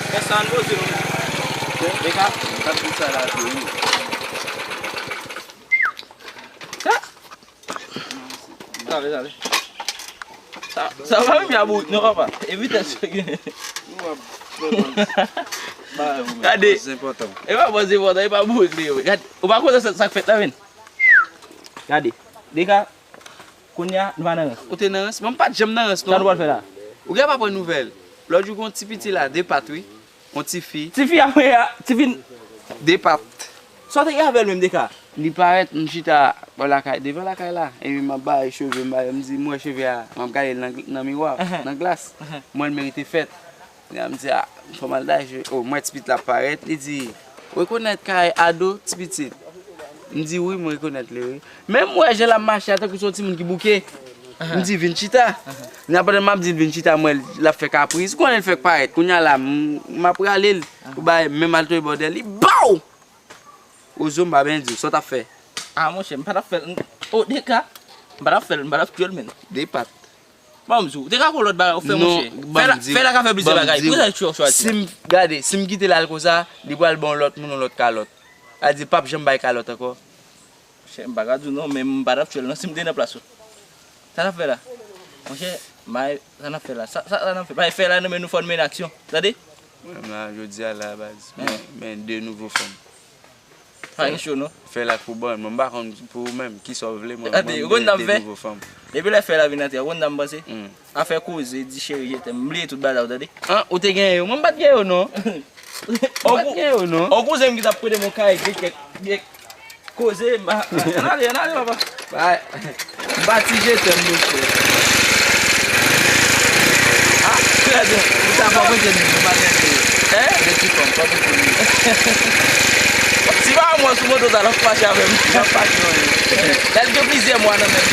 Fè sa, ann poze nou. Deka, m t ap di sa la tou, wi. Sa, Sa, sa, sa. Sa, sa pa menm ya bourik non, papa. E vitès yo gen. Gade. E pa bòz enpòtan, e pa bourik li ye. Gade, ou pa konnen sa, sa k fèt la, menn. Gade. Deka, kounye a, nou pa nan rans. Ou te nan rans? Mwen, m pa t janm nan rans, non. Sa nou pral fè la? Ou gen pa pran nouvèl. Lòt jou, gon ti piti la, de pat, wi. Yon tifi. Tifi apre a, tifi. De pat. Sa w te gen avè l menm, Deka? Li parèt, m chita bò lakay, devan lakay la. Epi m ap bay cheve, m bay, m di, m wè cheve a, m ap gade l nan, nan miwa, nan glas. M wè l merite fèt. M di, a, fò m al bay cheve. O, m wè ti pitit la ap parèt, li di, rekonèt kay Ado, ti pitit? M di, wi, m rekonèt li, wi. Men m wè jan l ap mache a, tankou se yon timoun ki bouke. M di, vin chita. Nan pandan m ap di l vin chita, m wè l ap fè kapris. Ou konnen l fèk parèt. Kounye a la, m, m ap rale l pou bay, men m al tonbe bò dèyè li. Baw! Ozo, m pa byen di w, sa w t ap fè? A, monchè, m pa t ap fè l. O, Deka, m pa t ap fè l, m pa t ap tchwe l, menn. De pat. Ban m di w, Deka, gon lòt bagay ou fè, monchè. Fè la, fè la ka fè plizyè bagay. Poukisa w tchwe w chwazi? Si m, gade, si m kite l al konsa, li pral ban yon lòt moun yon lòt kalòt. A di, l p ap janm bay kalòt ankò. Monchè, m pa ka di w non, men m pa t ap tchwe l non si m te nan plas ou. Sa l ap fè la? Monchè, bay, sa n ap fè la? Sa, sa, sa n ap fè? Bay fè la, non, men nou fò n mennen aksyon. Tande? Menm la, jodi a la, baz. Men, men de nouvo fanm. Pa gen cho non. Fè lak pou bann mwen, m pa konn pou ou menm, kisa w vle, mwen, mwen m vle de nouvo fanm. Depi lè fè la vin antre, ou konn sa m panse? Hmm. Afè koze, di cheri, je t'aime, m bliye tout bagay, ou tande? An, ou te gen yo? Mwen m pa t gen yo non. M pa t gen yo non. On kouzen m ki t ap prete m yon kay, gen kèk, gen koze, m pa, ann ale, ann ale, papa. Bay. M pa ti je t'aime, mesye. Ah, trè byen. Ou ta pa manje li, ou pa manje li. Hein? Gen ti fanm, pa pou li. Si pa mwen sou moto sa, l ap fache avè m. L ap fache, wi. Lè l gen plizyè mwa nan men l.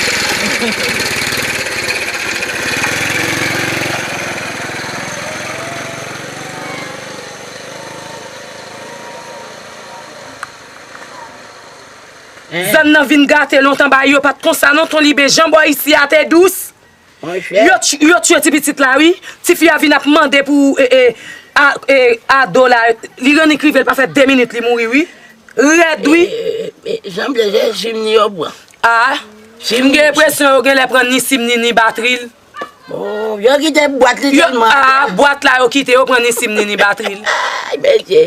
Zòn nan vin gate lontan, bagay yo pa t konsa non, Ton Liben, jan bò isi a te dous. Monchè. Yo t-, yo tchwe ti pitit la, wi. Tifi a vin ap mande pou, e, e, a, e, Ado la. Li rannik rive, l pa fè de minit, li mouri, wi. Rèd, wi. E, e, e, e, sanble se sim ni yo pran. A, m gen enpresyon yo genlè pran ni sim ni, ni batri l. Oh, yo kite bwat li tèlman atè. A, bwat la yo kite, yo pran ni sim ni, ni batri l. Ay, mesye.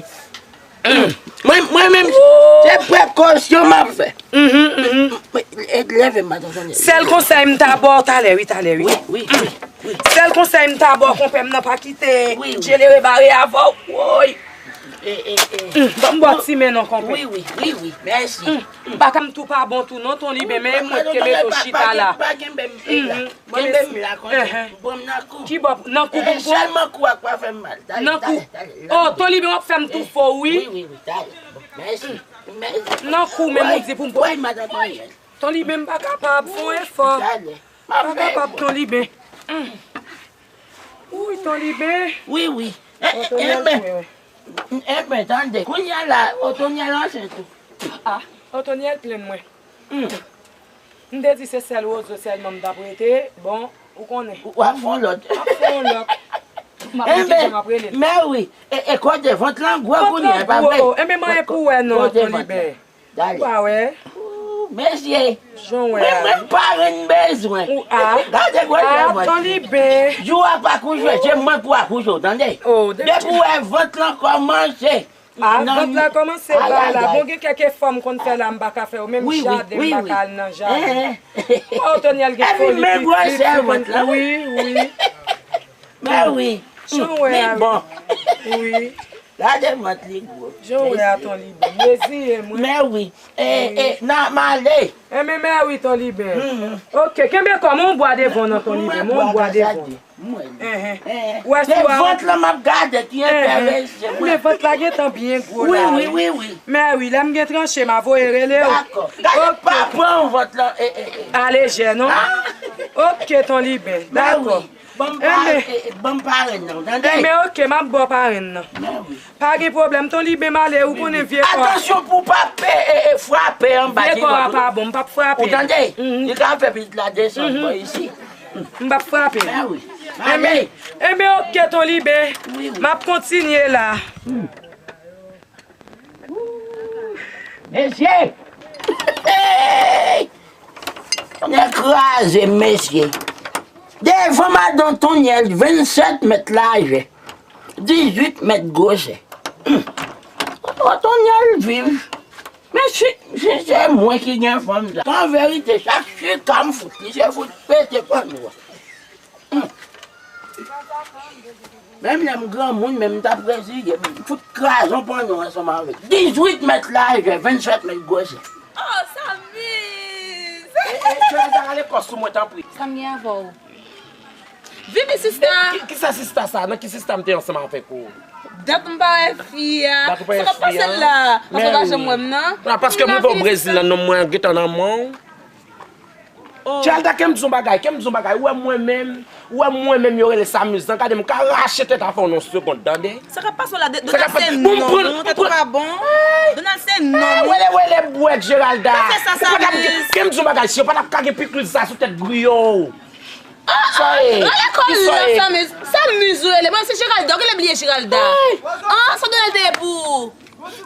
Mwen, mwen menm, se prekosyon m ap fè. Mhm, mhm. Mwen, e, leve m, madanm Sonia. Sèl konsèy m ta ba w talè, wi, talè, wi. Wi, wi, wi, wi. Sèl konsèy m ta ba w, konpè m nan, pa kite, wi, wi, djelere bare avè w. Woy. E, e, e. Mm, ban m ba w ti men non, konpè. Wi, wi, wi, wi. Mèsi. Mm, baka m tou pa bon tou non, Ton Liben, men mwen kenbe tou chita la. Pa, pa, pa kenbe m la. Mhm. Kenbe m la konsa. Bon, m nan kou. Ki bò? Nan kou pou m pran? Sèlman kou a k pa fè m mal. Talè, talè, talè. Oh, Ton Liben, w ap fè m tou fò, wi. Wi, wi, wi, talè. Bon, mèsi. Mèsi. Nan kou, men m di pou m pran. Woy, madanm Ariel. Ton Liben, m pa kapab, fè yon efò. Talè. M pa kapab, Ton Liben. Woy, Ton Liben. Wi, wi. E, e, e, men, e, men, tande. Kounye a la, Otonyèl ansent tou. A, Otonyèl plenn mwen. Hmm. M te di se sèl Wozo sèlman m t ap rete. Bon, ou konnen. W ap fè yon lòt. M ap fè yon lòt. M ap di jan m ap rele l. Mè wi. E, e kote vant lan gwo kounye a, e pa vre? Vant lan gwo. Enben, m anyen pou wè non, Ton Liben. Ou pa wè? Ooh, mesye. Jan w wè a. Mwen, mwen parenn bezwen. Ou a. Gade gwo vant. Ton Liben. Jou w ap akouche, se mwen pou akouche w, tande? Oh, depi w wè vant lan kòmanse. A, vant la kòmanse bay la. Bon, gen kèk efò m konn fè la, m pa ka fè yo. Menm jaden, m pa ka al nan jaden. Otonyèl gen foli pitit, li konn, wi, wi. Mè wi. Jan w wè a, wi. Bon. Wi. Gade vant li gwo. Jan w wè a, Ton Liben. Mezi e mwen. Mè wi. E, e, nan m ale. Enben, mè wi, Ton Liben. Oke, kenbe kò m, yon bwa devan nan, Ton Liben, yon bwa devan. Mwen. Enhen. Enhen. Wè se vant lan m ap gade ki enterese mwen. Men vant la gentan byen gwo la, wi. Wi, wi, wi. Mè wi, lè m gen tranche, m a voye rele w. Dakò. Gade, pa pran vant lan, e, e, e. Alejè, non? Oke, Ton Liben. Dakò. Ban m pa, e, e, ban m parenn nan, tande? Enben, oke, m ap ba w parenn nan. Mè wi. Pa gen pwoblèm, Ton Liben, m ale, ou konnen vye kò a. Atansyon pou w pa pe, e, e, frape anba ti vant ou. Vye kò a pa bon, m p ap frape. Ou tande? Li ka fè pitit la desann bò isi. M p ap frape. Mè wi. Enben, enben, oke, Ton Liben. Wi, wi. M ap kontinye la. Mesye! Nèg kraze, mesye. Devan madan Tonyèl, vennsèt mèt lajè, dizuit mèt gwosè. O, Tonyèl viv. Men si, si se mwen ki gen fanm sa. An verite, chak chika m fout li, se fout pete panno a. Menm lè m granmoun, menm m t ap reziye m, m fout kraze yon panno ansanm avè l. Dizuit mèt lajè, vennsèt mèt gwosè. Oh, Samiz! E, e, Jonathan, rale kò sou mwen, tanpri. Sa m gen avè w? Vini, sista! Ki, ki, kisa sista sa? Nan ki sista m te ansanm avèk ou? Dat m pa wè fi a. Dat ou pa wè fi a? Sa k ap pase la? Paske w pa janm wè m nan. Non, paske m rive o Brezil la, non mwen gentan nan men w. Geralda, kè m di w yon bagay, kè m di w yon bagay. Ou wè mwen menm, ou wè mwen menm yo rele Samiz lan, gade m ka rache tèt avè w nan yon segond, tande? Sa k ap pase w la? Donald se nonm ou, tèt ou pa bon. Donald se nonm ou. Wele, wele bwèt, Geralda. Pa fè sa, Samiz. Kè m di w yon bagay, si yo pa t ap ka gen pikliz sa sou tèt griyo w. Sa ye? Rale kò l nan, Samiz. Samiz ou rele. Mwen, se Geralda. Ou genlè bliye Geralda. An, sa Donald te ye pou ou?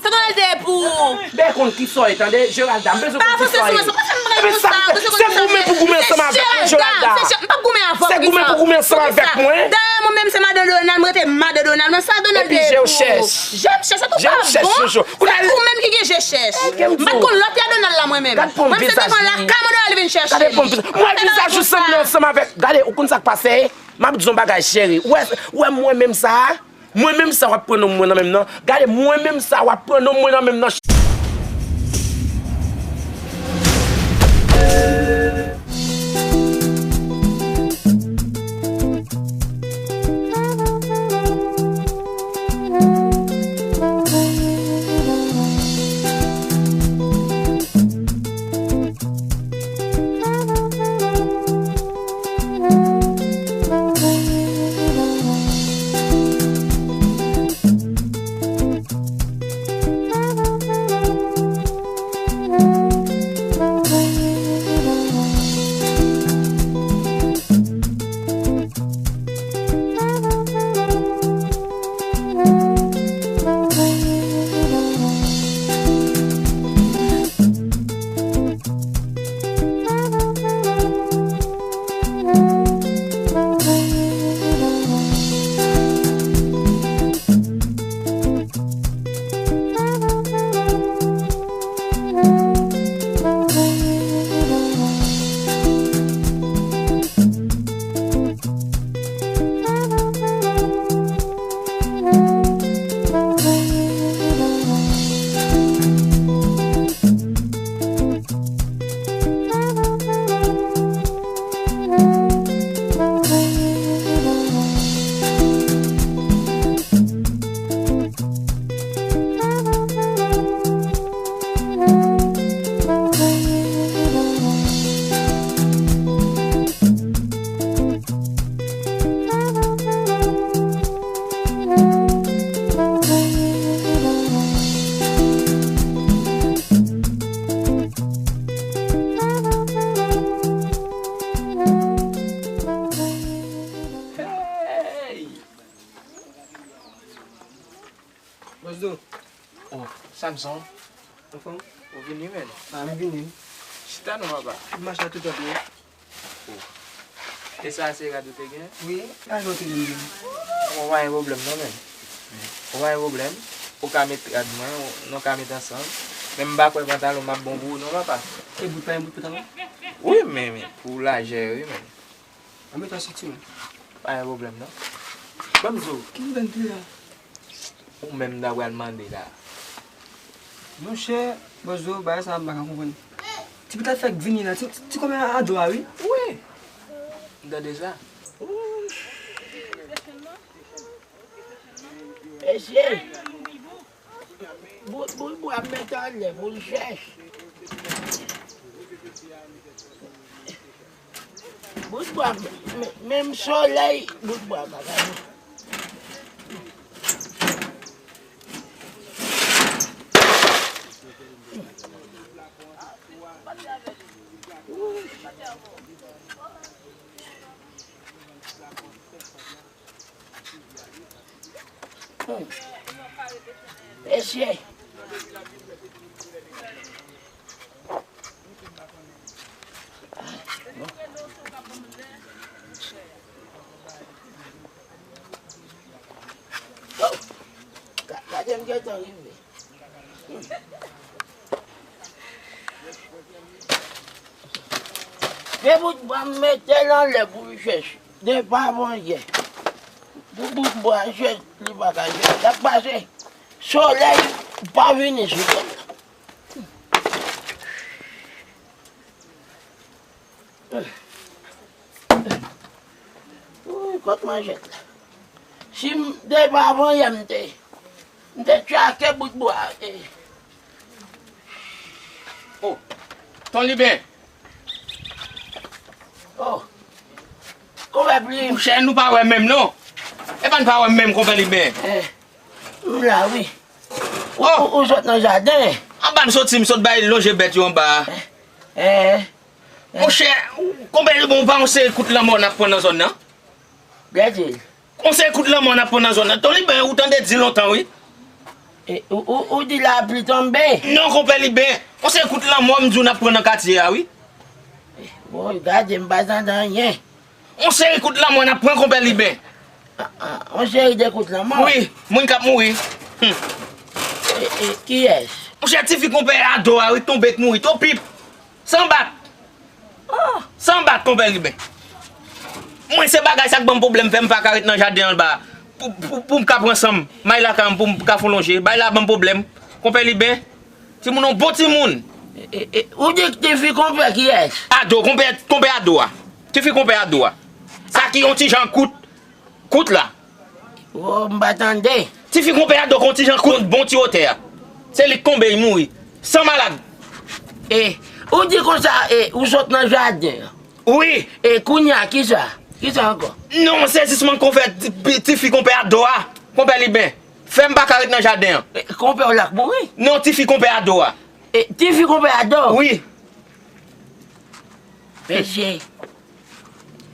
Sa Donald te ye pou ou? Ben konn kisa w ye, tande, Geralda, m bezwen konn kisa w ye. Pa fòse sou mwen, sa pa fè m pran konsa. Se goumen pou goumen ansanm avèk mwen, Geralda. Se Ger-, m p ap goumen avè w. Se goumen pou goumen ansanm avèk mwen. Dayè, Mwen menm se madan Donald, mwen rete madan Donald. Mwen sa Donald te ye pou ou? Je m chèch, se tou pa bon. Se ou menm ki gen je chèch. M pa t konn lòt ya Donald la mwen menm. Mwen se te pran lakay mwen Donald vin chèche m. Mwen vizaj ou sanble ansanm avèk. Gade, ou konn sa k pase? M ap di yon bagay, cheri. Ou wè, ou wè mwen menm sa a? Mwen menm sa w ap pran nonm mwen nan men m nan. Gade, mwen menm sa w ap pran nonm mwen nan men m nan. Hey! Bòs Do. Oh, Samson. Anfòm? Ou vini, men. Ah, m vini. Chita non, papa. M mache tout ap. Oh. E sa se rad ou te gen? Wi, rad ou te gen. Bon, pa gen pwoblèm non, men. Ou pa gen pwoblèm. Ou ka met rad mwen, ou, nou ka met ansanm. Men m pa kwè pantalon m ap bon pou ou non, papa. E bout pa gen bout pantalon? Wi, men, men, pou lajè, wi, men. An met yon senti, wi. Pa gen pwoblèm, non. Ban m di w. Ki nouvèl ki la? Ou menm m ta pral mande la. Monchè, Bòs Do, bagay sa a m pa ka konprann. Ti pitit la fèk vini la, ti, ti, ti kòmè a dwa, wi. Wi. M tande sa. Mesye. Bout, bout bwa m mete anlè pou l chèch. Bout bwa, men, menm solèy, bout bwa pa ka. Hmm. Mesye. Oh! Ga-, gade m gentan rive. De bout bwa m mete l anlè pou l chèch. De pa bon yè. Pou bout bwa chèch, li pa ka chèch. L ap pase. Solèy pa vini sou tèt la. Woy, kot manchèt la? Si m te pa vanyan, m te, m te tchake bout bwa. Eh. Oh, Ton Liben. Oh. Konpè Plim. Monchè, nou pa wè menm, non. E pa n pa wè menm, Konpè Liben. Eh. M la, wi. Ou, oh, ou, ou sot nan jaden? Anba m soti, m sot bay lonje bèt yo anba a. Eh, eh, eh. Monchè, Konpè Liben, ou pa yon seri kout lanmò n ap pran nan zòn nan? Gade l. Yon seri kout lanmò n ap pran nan zòn nan. Ton Liben, ou tande di lontan, wi. E, ou, ou, ou di lapli tonbe? Non, Konpè Liben. Yon seri kout lanmò, m di w, n ap pran nan katye a, wi. Woy, gade, m pa tande anyen. Yon seri kout lanmò n ap pran, Konpè Liben. Yon seri de kout lanmò. Wi, moun k ap mouri. Hmm. E, e, kiyès? Monchè, tifi konpè Ado a, wi, tonbe k mouri. Twò pip. San bat. San bat, konpè Liben. Mwen, se bagay sa k ban m pwoblèm, fè m pa ka ret nan jaden an ba. Pou, pou, pou m ka pran san m, m al lakay mwen, pou m ka fè yon lonje. Bagay la ban m pwoblèm, konpè Liben. Timoun, yon bon timoun. E, e, e, ou di tifi konpè kiyès? Ado, konpè, konpè Ado a. Tifi konpè Ado a. Sa ki yon ti jan kout, kout la. Oh, m pa tande. Tifi konpè Ado k yon ti jan kout, bon ti wotè a. Se li k tonbe, li mouri. San malad. E, ou di konsa, e, ou sot nan jaden an. Wi. E kounye a, kisa? Kisa ankò? Non, sezisman konpè, ti, tifi konpè Ado a. Konpè Liben. Fè m pa ka ret nan jaden an. E, konpè w la k mouri? Non, tifi konpè Ado a. E, tifi konpè Ado? Wi. Mesye.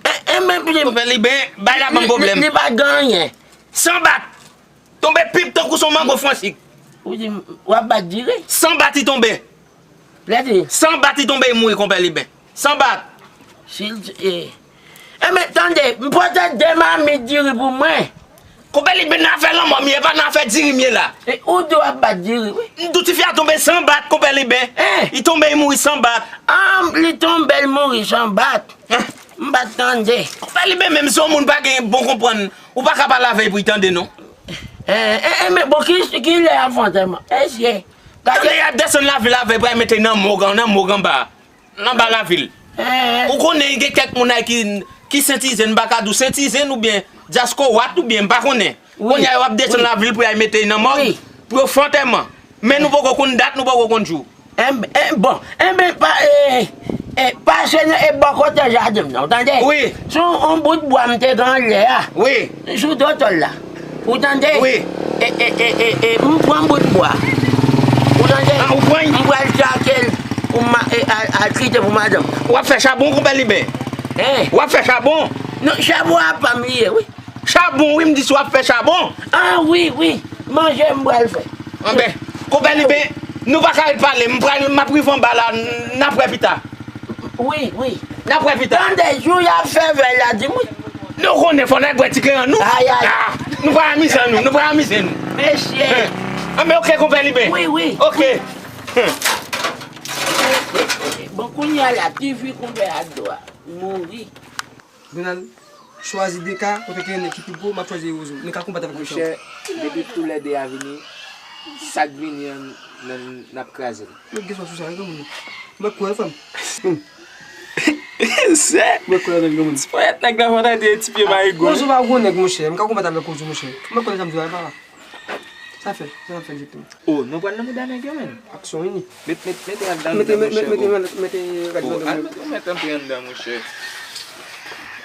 E, e, men, men, konpè Liben, bay la ban m pwoblèm. Li, li pa gen anyen. San bat. Tonbe pip tankou son mango fransik. Ou di, w ap bat diri? San bat li tonbe. Lè di. San bat li tonbe, li mouri, konpè Liben. San bat. Si l, e. E men, tande, m pote de mamit diri pou mwen. Konpè Liben, nan afè lanmò m ye, e pa nan afè diri m ye la. E ou di w ap bat diri, wi. M di w tifi a tonbe san bat, konpè Liben. Hein? Li tonbe, li mouri san bat. Ah, li tonbe, li mouri san bat. Hein? M pa t tande. Konpè Liben, menm si yon moun pa gen bon konprann, ou pa ka pale avè l pou l tande, non. Eh, eh, eh, men bon, ki, ki lè y ap fè antèman? Mesye, gade. Lè y ap desann lavil avè l, pou y al mete l nan mòg, nan mòg anba, anba lavil. Eh. Ou konnen gen kèk moun ay ki, ki sentizen, m pa ka di w sentizen oubyen dyaskowat oubyen m pa konnen. Wi. Kounye a yo ap desann lavil pou y al mete l nan mòg, wi, pou yo fè antèman. Men nou poko konn dat, nou poko konn jou. Enben, en, bon, enben, pa, e, e, pase nan, e, bò kote jaden m nan, ou tande? Wi. Sou yon bout bwa m te gen anlè a. Wi. Sou do tòl la. Ou tande? Wi. E, e, e, e, e, m pran bout bwa. Ou tande? Ah, ou pran? M pral trake l pou ma, e, al, al kite pou madanm. W ap fè chabon, konpè Liben? Hein? W ap fè chabon? Non, chabon a pa m li ye, wi. Chabon, wi, m di si w ap fè chabon. Ah, wi, wi. Manje m pral fè. Anben, konpè Liben, nou pa ka ret pale. M pral, m ap rive anba la, n ap wè pita. Wi, wi. N ap wè pita. Tande, jou y ap fè vèy la, di m wi. Nou konnen fò n al bwè ti klen an nou. Ay, ay. Ah, nou pral amize nou, nou pral amize nou. Mesye. Hein. Anben, oke, konpè Liben. Wi, wi. Oke. Hein. Bon, kounye a la, tifi konpè Ado a mouri. Donald, chwazi de ka, kote ke nèg ki pi gwo, m ap chwazi Rozo. Nou ka konbat avèk mechan. Monchè, depi toulède a vini, sa k vini an, n, n ap kraze l. Mwen gen swa sou sa, wi, granmoun. Mwen kwè, frè m. Sè! Mwen kwè avèk granmoun. Ti ponyèt nèg la fò tande ti pye mayigo. Rozo pa gwo nèg, monchè. M ka konbat avèk Rozo, monchè. Mwen kwè sa m di a, e pa la. Sa fè, sa n ap fè egzakteman? Oh, nou pral nan mouda nèg yo, menn. Aksyon, wi. Met, met, mete rad nan mouda, monchè, oh. Mete, mete rad nan mouda. Oh, al mete, ou mèt antre anndan, monchè.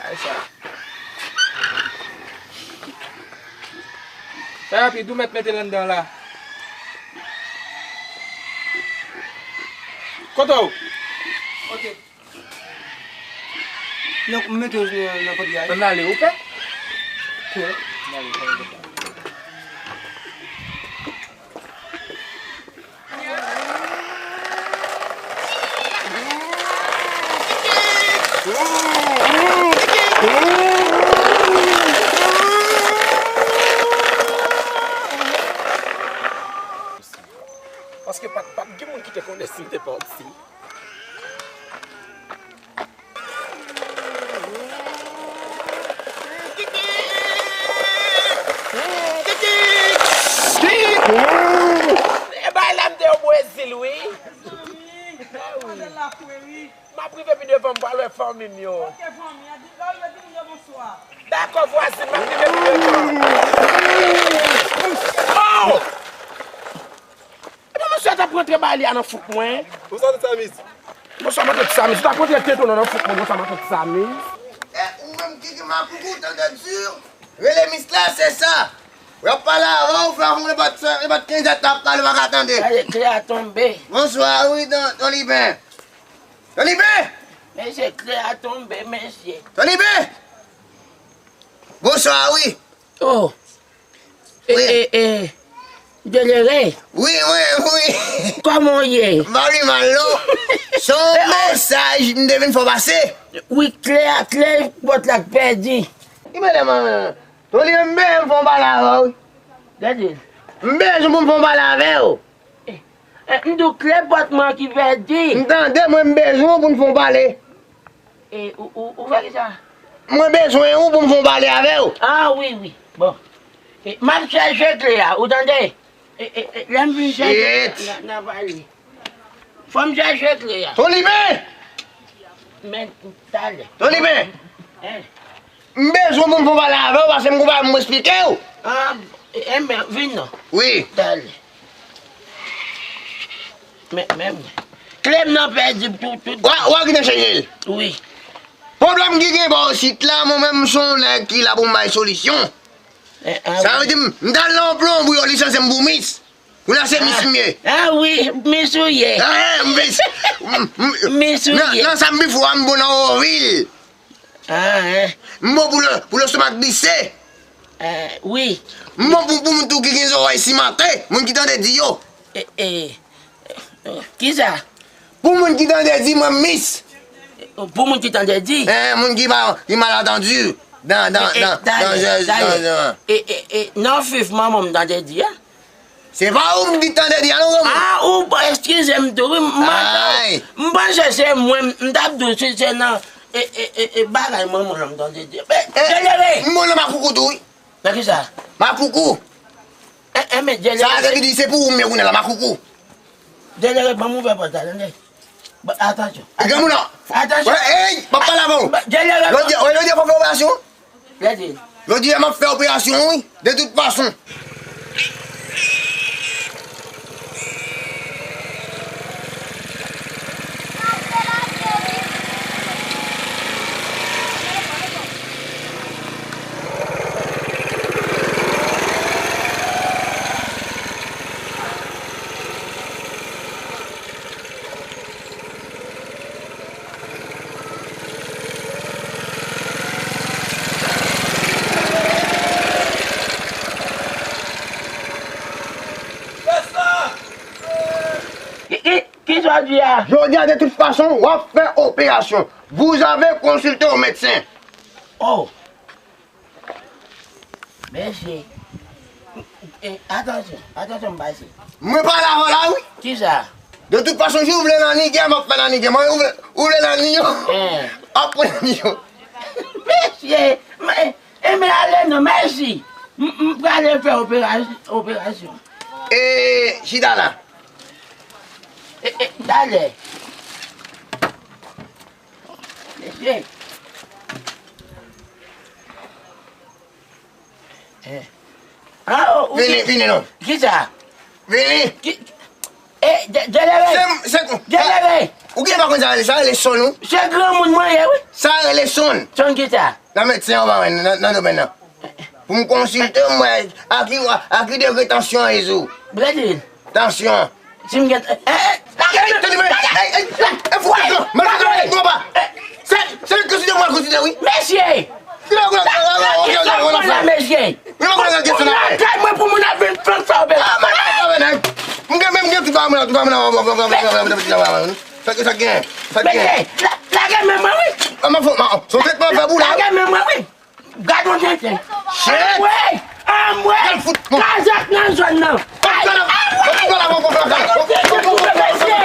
Ay, sa. Fè rapid, ou mèt mete l anndan la. Kote w? Ok. Non, m mete w nan, nan pòt la. Ann ale, ou pè? Pè. Ann ale, fè yon konsa. Paske pa t, pa t gen moun ki te konnen si l te pati. E bay la m te o Brezil, wi. M ap rive pi devan, m pral wè fanmi m yo. Dakò, vwazin, m ap rive pi devan. Oh! Ebyen, mesye a t ap rantre bay li a nan fouk mwen. Bonswa, tout sa, mis. Bonswa, matant Samiz. Ou t ap rantre tete w nan, nan fouk mwen, bonswa, matant Samiz. E, ou menm ki gen makout ou, tande di. Rele mis la, se sa. W ap pale avè w, fè w konn nenpòt sa, nenpòt kenz èt la ap pale, w pa ka tande. Gade, klè a tonbe. Bonswa, wi, Don, Don Liben. Don Liben! Mesye, klè a tonbe, mesye. Don Liben! Bonswa, wi. Oh. E, wi. E, e, Delere. Wi, wi, wi. Kòman w ye? M pa pi mal, non. Se yon mesaj m te vin fè w pase. Wi, klè a, klè pòt la k pèdi. Ki madanm an, Tony, m bezwen m fè yon pale avè w. Gade. M bezwen pou m fè yon pale avè w. Eh, eh, m di w kle pòt mwen ki pèdi. M tande, mwen m bezwen w pou n fè yon pale. E, ou, ou, ou fè kisa? Mwen bezwen ou pou m fè yon pale avè w. Ah, wi, wi. Bon. E, m ap chèche kle a, ou tande? E, e, e, lè m vin chèche, n a, n a pale. Fò m chèche kle a. Tony Ben! Men, talè. Tony Ben! Hein? M bezwen pou m fè yon pale avè w, paske m gen yon bagay pou m esplike w. Ah, e, e, men, vin non. Wi. Talè. Men, men, kle m nan pèdi tout, tout. Wa, wa kite chèche l. Wi. Pwoblèm ki gen bò isit la, mwen menm m se yon nèg ki la pou m bay solisyon. Eh, ah, sa vle di m, m t al nan yon plonbri yo lisanse m pou mis. Kounye a se mis m ye. Ah, wi, mis ou ye. Ah, mis. M, m, mis ou ye. Nan, nan sa m pi fò a, m bon nan ovil. Ah, eh. M bon pou le, pou lestomak glise. Eh, wi. M bon pou, pou moun tou ki gen zòrèy simanke, moun ki tande di yo. Eh, eh. Kisa? Pou moun ki tande di mwen mis. Pou moun ki tande di? Eh, moun ki pa, ki malatandi. Dan, dan, eh, eh, dan, talè, dan, talè. Dan, dan. Eh, eh, eh, non, fif, manman m tande di a. Se pa ou m ki tande di a, non, granmoun. Ah, ou, eskize m tou, wi, m, m panse se mwen, m t ap di w si se nan, e, e, e, e, bagay manman w la m tande di. Men, eh, Djelere! M nan makoukou tou, wi. Nan kisa? Makoukou. Eh, eh, men, Djelere. Sa a te vin di se pou ou m ye kounye a la, makoukou. Djelere, ban m ouvè pòt la, tande. Bon, atansyon. Granmoun nan. Atansyon. Wè, ey, m ap pale avè w. Djelere. Jodi, wè, jodi a fò fè operasyon. Jodi a m ap fè operasyon, wi. De tout fason. Ki, ki, ki sa w di a? Jodi a, de tout fason, w ap fè operasyon. Vous avez consulté au médecin. Oh. Mesye. E, atansyon, atansyon, m pase. Mwen pale avè w la, wi. Kisa? De tout fason, si w vle nan nige, m ap fè nan nige. Mwen, ou vle, ou vle nan nige. Eh. Ap pran nan nige. Mesye, men, e men ale non, mèsi. M, m prale fè operasyon, operasyon. E, chita la. E, e, talè. Mesye. Eh. Ah, oh, ou vini, vini non. Kisa? Vini. Ki, eh, Dje-, Djelere. Se, se, Djelere. Ou gen pa konn sa rele, sa rele sòn, wi. Se granmoun mwen ye, wi. Sa rele sòn. Sòn kisa? Nan medsen an, nan, nan domèn nan. Pou m konsilte m wè a ki, a ki degre tansyon an ye sou. Bredil. Tansyon. Si m gen, eh, eh, lage men, lage men, lage men, lage men. Mesye! Lage men la, mesye! Lage mwen pou moun ap vin flank sa operasyon. Mesye! La-, lage men mwen, wi! Lage men mwen, wi! Gad yon tenten. Shit! Anmwey! Anmwey! Kazak nan zòn nan! Ay, anmwey! Gad yon tenten pou fè mesye!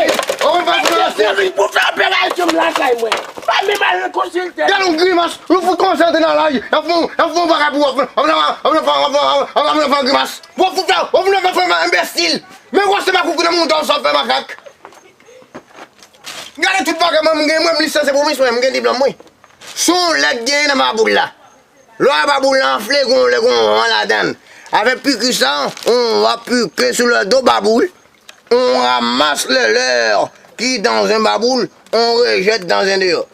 Mesye, pou fè operasyon m lakay mwen. Pa menm al konsilte. Gad yon grimas! Nou fout konsantre nan lari. Y ap fè yon, y ap fè yon bagay pou w. W ap fè, w ap fè, w ap fè, w ap fè, w ap fè yon grimas. W ap fout fè, w ap fout fè, fè enbesil. Men wè se makoukou nan moun sa w fè makak. Gade tout bagay mwen m gen, mwen m lisanse pou mis mwen, m gen diplòm mwen. Se yon lèt genyen nan baboul la. Lè w wè baboul la anfle, gon lè gon van ladan l. Avèk piki sa, on va piquer sur le dos baboul. On ramasse le lait qui dans un baboul, on rejette dans un dehors.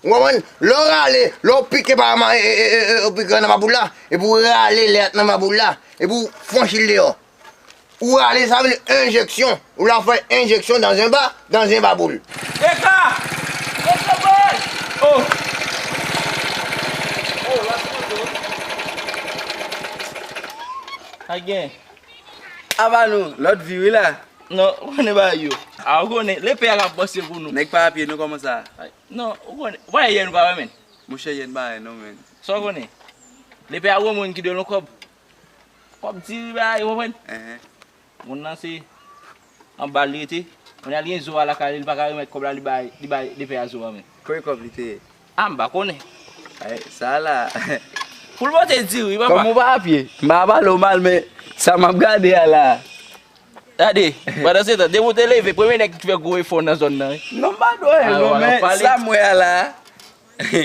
Ou konprann? Lè w rale, lè w pike pa ma-, e, e, e, e, ou pike nan baboul la, epi w rale lèt nan baboul la, epi w franchi l deyò. Ou rale, sa vle enjeksyon. Ou la fè enjeksyon dans un ba-, dans un baboul. Eka! Oh! Oh, la foto. Sa gen? Ava nou, lòt vi wi la. Non, ou konnen bagay yo. A, ou konnen, lepè a k ap panse pou nou. Nèg pa pye nou kòman sa? Ay, non, ou konnen. Ou pa yè nou pa wè, menn. Monchè, yè n pa wè non, menn. Sa w konnen? Lepè a gwo moun ki dwe l yon kòb. Kòb diri bagay, ou konprann? Moun nan se anba l rete. Kounye a li gen zo a lakay li, li pa ka remèt kòb la, li bay, li bay lepè a zo a menm. Konbyen kòb li te ye? A, m pa konnen. Ay, sa la. Pou l pote diri, papa. Kòm ou pa apye, m pa pale w mal, men sa m ap gade a la. Gade, pandan se tan, depi w te leve, premye nèg ki fè gwo efò nan zòn nan, wi. Non, m pa dwe, non, men sa m wè a la.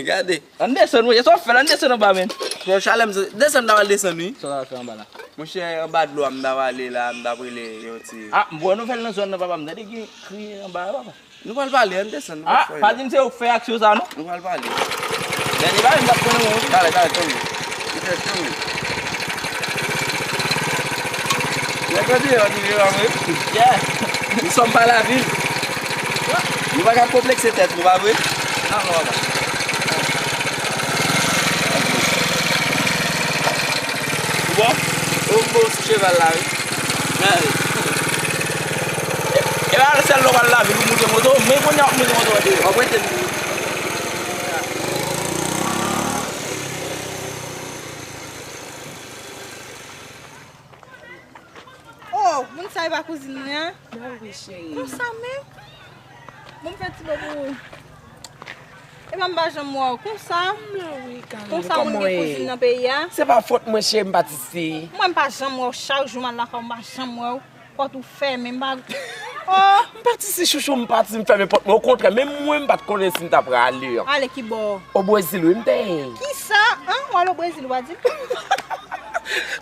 Gade. Ann desann, wi, e sa w ap fè la, ann desann anba, menn. Frè Chalè, m desann, m ta pral desann, wi. Sa w ta pral fè anba la? Monchè, anba dlo a, m ta prale la, m ta prale yon ti. A, m wè nouvèl nan zòn nan, papa, m tande gen kri anba a, papa. Nou pral pale, ann desann, nou pral pale. A, pa di m se ou k fè aksyon sa a, non. Nou pral pale. Dènye bagay, m t ap konnen ou, wi. Talè, talè, tann mwen. Li fè chan, wi. Nèg yo di, yo di, yo di, wi. Yeah. Nous sommes pas la ville. Nou pa ka konplekse tèt nou, pa vre? Non, non, papa. Ou bon? Ou bon sou cheval la, wi. Men, e pa sèl lè w al lavil ou moute moto, men kounye a w ap moute moto an deyò. W ap rete. Oh, moun sa e pa kouzin mwen an? Ba wi, cheri. Konsa menm? Bon, m fè ti bo pou ou. Epa m pa janm wè w konsa. M la wi, Karen. Konsa moun gen kouzin nan peyi a? Se pa fòt mwen, cheri, m patisi. Mwen, m pa janm wè w. Chak jou m al lakay ou, m pa janm wè w. Pòt ou fèmen, m pa. Oh! M patisi, chouchou, m pati, m fèmen pòt mwen. Okontrè, menm mwen, m pa t konnen si m ta prale. Ale ki bò? O Brezil, wi, m te ye. Kisa? An? W al o Brezil, w pa di m?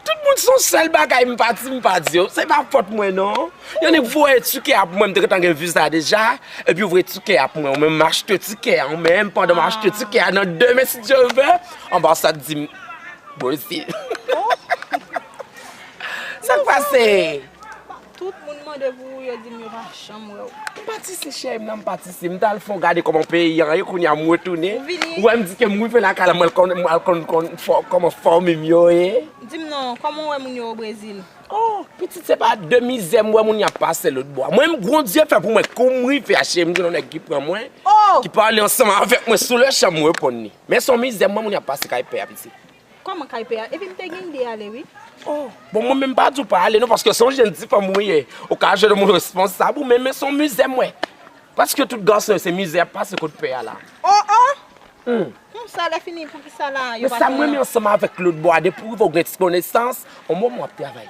Tout moun se yon sèl bagay, m pati, m pa di yo. Se pa fòt mwen, non. Yon nèg voye tikè a pou mwen, m te gentan gen viza deja. Epi ou voye tikè a pou mwen, ou menm m achte tikè a, ou menm pandan m achte tikè a, nan demen si Dye vle, anbasad di m, Brezil. Sa k pase? Tout moun mande pou ou, yo di m yo pa janm wè w. M patisi, cheri m, nan m patisi. M t al fè yon gade kòman peyi an ye, kounye a m retounen. Ou vini? Ou wè m di ke m rive lakay la, m al konn, m al konn, konn fò, kòman fanmi m yo ye. Di m non, kòman w wè moun yo o Brezil? Oh, pitit, se pa de mizè m wè moun y ap pase lòt bò a. Mwen, Bondye fè pou mwen, kou m rive a, cheri m, gen yon nèg ki pran mwen, ki pale ansanm avèk mwen sou le chan, m reponn li. Men se yon mizè m wè moun y ap pase kay pè a, pitit. Kòman kay pè a? Epi m te gen ide ale, wi. Oh, bon, mwen menm m pa di w pa ale, non, paske se yon jenn ti fanm ou ye. Ou ka jwenn yon moun responsab, ou menm, men se yon mizè m wè. Paske tout gason yo, se mizè y ap pase kot pè a la. Oh, oh! Hmm. Konsa, lè fini, poukisa la, yo pa fè anyen? Men sa m renmen ansanm avèk lòt bò a, depi w rive w gen ti konesans, yon moman w ap travay.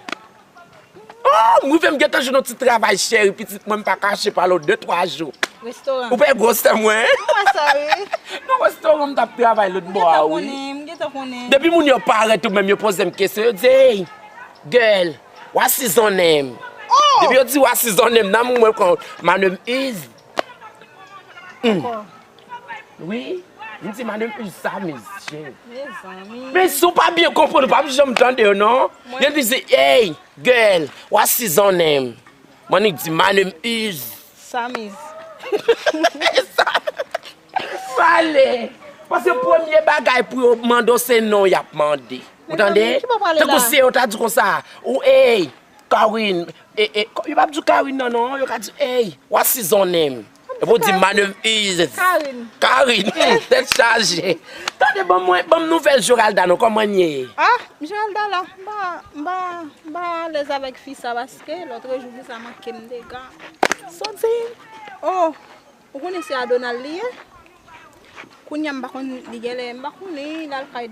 Oh, m rive m gentan jwenn yon ti travay, cheri, pitit mwen, m pa kache pale w de twa jou. Restoran. Ou pa gwo sè mwen? M wè sa, wi. Nan restoran m t ap travay lòt bò a, wi. M gentan konnen, m gentan konnen. Depi moun yo parèt ou menm, yo poze m kesyon, yo di, "Hey, girl, what's his name?" Oh! Depi yo di, "What's his name?" Nan mwen, kon, "My name is." Hmm. Wi, m di, "My name is Samiz, cheri." Mezanmi. Men si w pa byen konprann, ou p ap janm tande yo, non. Yo di, "Hey, girl, what's his name?" Mwen di, "My name is." Samiz. Pale. Paske premye bagay pou yo mande w, se non y ap mande. Ou tande? Tankou si yo ta di konsa, ou, "Hey, Karen, e, e, yo p ap di Karen nan, non, yo ka di, 'Hey, what's his name?'" Epi w di, "My name is Karen." Karen, hmm, tèt chaje. Tande, ban mwen, ban m nouvèl Geralda, non, kòman l ye? Ah, Geralda la, m pa, m pa, m pa alèz avèk fi sa, paske lòt jou fi sa manke m dega. Sa w di? Oh, ou konnen se a Donald li ye? Kounye a m pa konn, li genlè, m pa konnen, l al kay